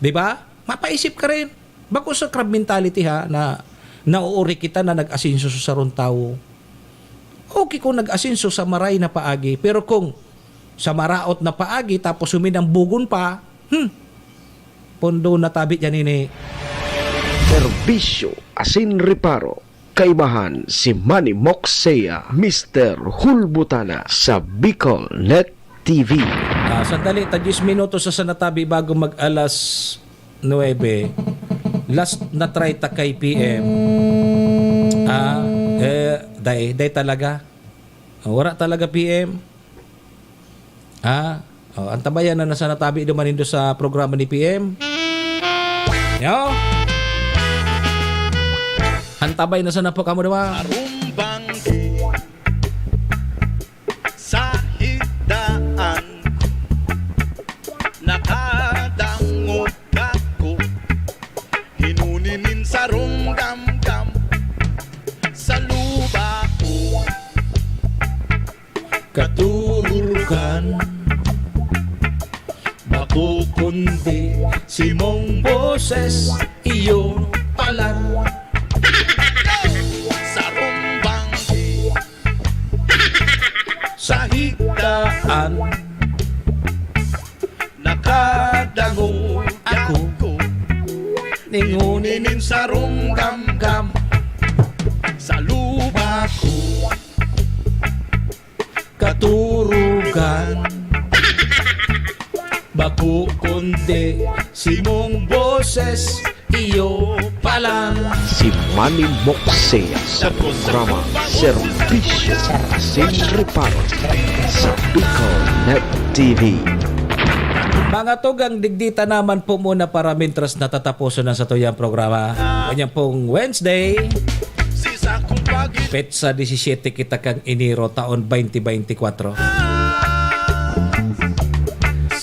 Di ba? Mapaisip ka rin. Bako sa crab mentality, ha, na nauuri kita na nag-asenso sa sarong tawo. Okay kung nag-asenso sa maray na paagi, pero kung sa maraot na paagi tapos huminambugon pa, hmm, pondo na tabi dyan ini. Serbisyo asin reparo. Kaibahan si Manny Moxea, Mister Hulbutana sa Bicol Net T V. Ah, sandali, ta diyes minutos sa natabi bago mag alas nuebe. Last na try ta kay P M. Ah, eh, day, day talaga. Oh, wala talaga, P M. Ah, oh, antabayan na nasa natabi duman nindo sa programa ni P M. Yo! Antabay na sana po kamo duman. Arumbang sa higdaan, nakadangog ako, hinuni nin sarong gamgam sa luba ko. Katurukan, bako kundi simong boses, iyo palan. Sarong banggi sa higdaan, nakadangog ako, ninguni nin sarong gamgam sa luba ko. Katurugan, bako kundi simong boses, iyo palan. Si Manny Moxea sa programa Serbisyo Asin Reparo sa Bicol Net T V. Mga tugang, digdi ta naman po muna para mintras natataposon ang satuyang programa. Ganyan pong Wednesday, petsa disisiyete kita kan Enero, taon twenty twenty-four.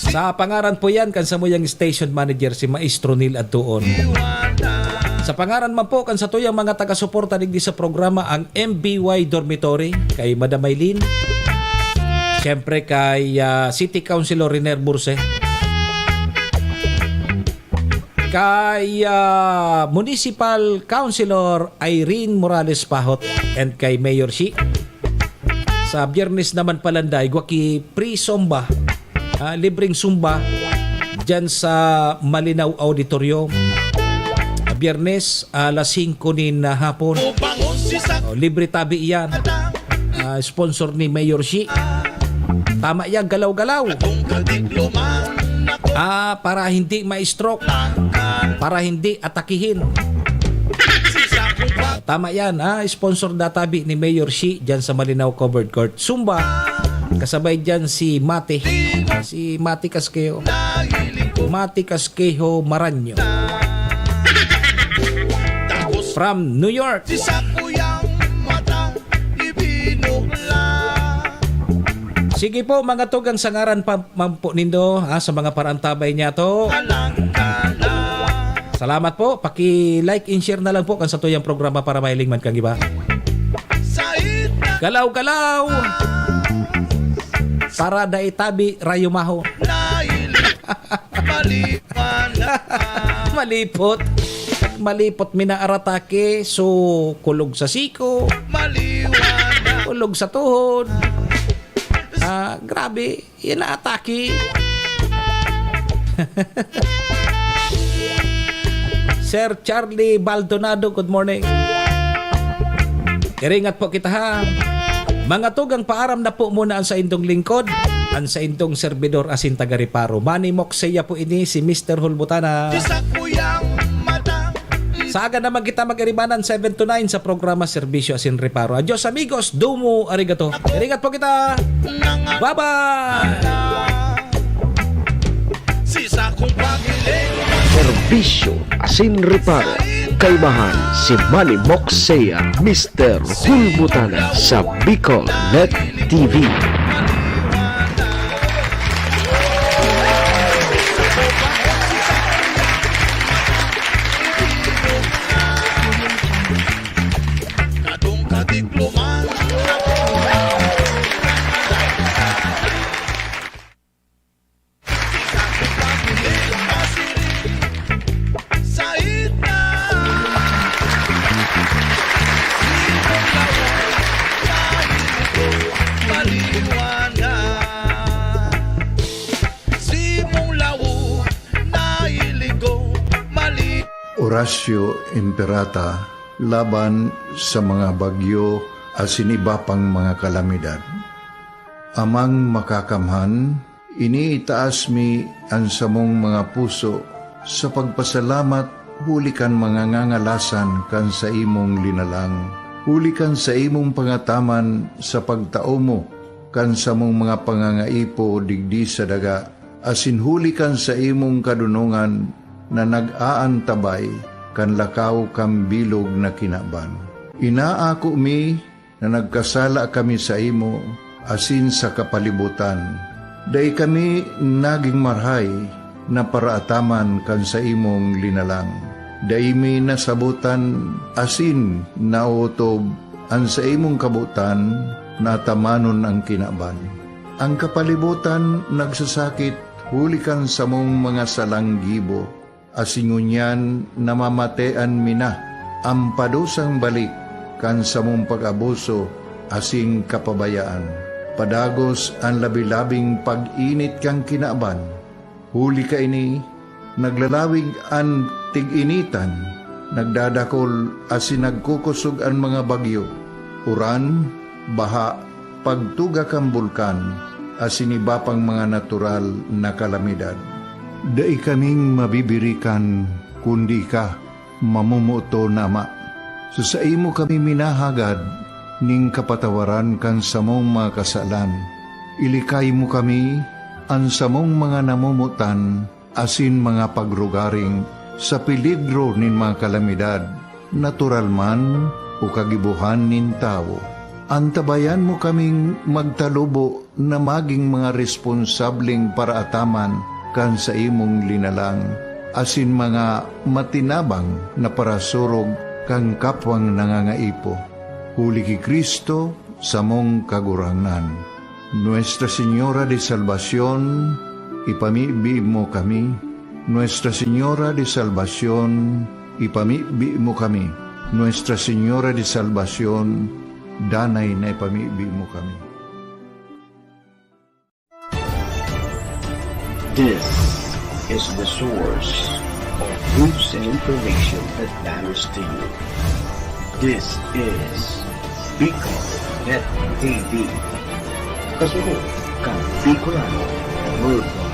Sa pangaran po yan kan samuyang station manager, si Maestro Neil Adtuon. Sa pangaran man po kan satuyang mga taga-suporta digdi sa programa, ang M B Y Dormitory, kay Madam Maylin. Siyempre kay, ah, City Councilor Riner Burse. Kay, ah, Municipal Councilor Irene Morales Pahot and kay Mayor Shi. Sa Biyernes naman palanday, gwaki free Zumba, ah, libreng Zumba dyan sa Malinao Auditorium. Biyernes, alas singko nin, ah, hapon. Oh, libre tabi iyan. Ah, sponsor ni Mayor Shi. Tama yan, galaw-galaw. Ah, para hindi ma-stroke. Para hindi atakihin. Tama yan, ah, sponsor databi ni Mayor Shi dyan sa Malinao Covered Court. Zumba, kasabay dyan si Mati. Si Mati Casquejo. Mati Casquejo Maranyo. From New York. Sige po, mga tugang, sa ngaran pa, man po nindo, ha, sa mga parantabay niya to. Salamat po. Paki-like and share na lang po kan satuyang programa para mahiling man kan iba. Galaw-galaw! Para dai tabi, rayo maho. Malipot. Malipot, minaaratake. So, kulog sa siko. Kulog sa tuhod. Ah, grabe. Yan na atake. Sir Charlie Baldonado, good morning. Iringat po kita, ha. Mga tugang, paaram na po muna ang saindong lingkod, ang saindong servidor asin taga-reparo. Manny Moxea po ini, si Mister Hulbutana. Isa ko yang mata. Sa aga naman kita mag-iribanan, seven to nine sa programa Serbisyo Asin Reparo. Adios, amigos. Domo arigato. Iringat po kita. Bye-bye. Serbisyo Asin Reparo. Kaibahan si Manny Moxea, Mister Hulbutana sa Bicol Net T V. Horacio Imperata laban sa mga bagyo asin iba pang mga kalamidad. Amang Makakamhan, Iniitaas mi an samong mga puso sa pagpasalamat huli kan mga ngangalasan kan saimong linalang, huli kan saimong pangataman sa pagtao mo kan samong mga pangangaipo digdi sa daga, asin huli kan saimong kadonongan na nag-aantabay kan lakaw kan bilog na kinaban. Inaako mi na nagkasala kami saimo asin sa kapalibotan. Dai kami nagin marahay na paraataman kan saimong linalang. Dai mi nasabotan asin naotob an saimong kabotan na atamanon an kinaban. An kapalibotan nagsasakit huli kan samong mga salang gibo, asin ngunyan namamatean mi na an padusang balik kan samong pag-abuso asin kapabayaan. Padagos an labi-labing pag-init kan kinaban. Huli kaini, naglalawig an tig-initan, nagdadakol asin nagkukosog an mga bagyo, uran, baha, pagtuga kan bulkan, asin iba pang mga natural na kalamidad. Dai kaming mabibirikan kundi ika, mamomoton na Ama. Sa saimo kami minahagad nin kapatawaran kan samong mga kasalan. Ilikay mo kami, an samong mga namomotan, asin mga pagrugaring sa peligro nin mga kalamidad, natural man o kagibohan nin tawo. Antabayan mo kaming magtalubo na magin mga responsableng paraataman kan saimong linalang, asin mga matinabang na parasurog kan kapwang nangangaipo. Huli ki Cristo, samong Kagurangnan. Nuestra Señora de Salvacion, ipamibi mo kami. Nuestra Señora de Salvacion, ipamibi mo kami. Nuestra Señora de Salvacion, danay na ipamibi mo kami. This is the source of news and information that matters to you. This is Bicol Net T V. Kasunod kan Bicolano Worldwide.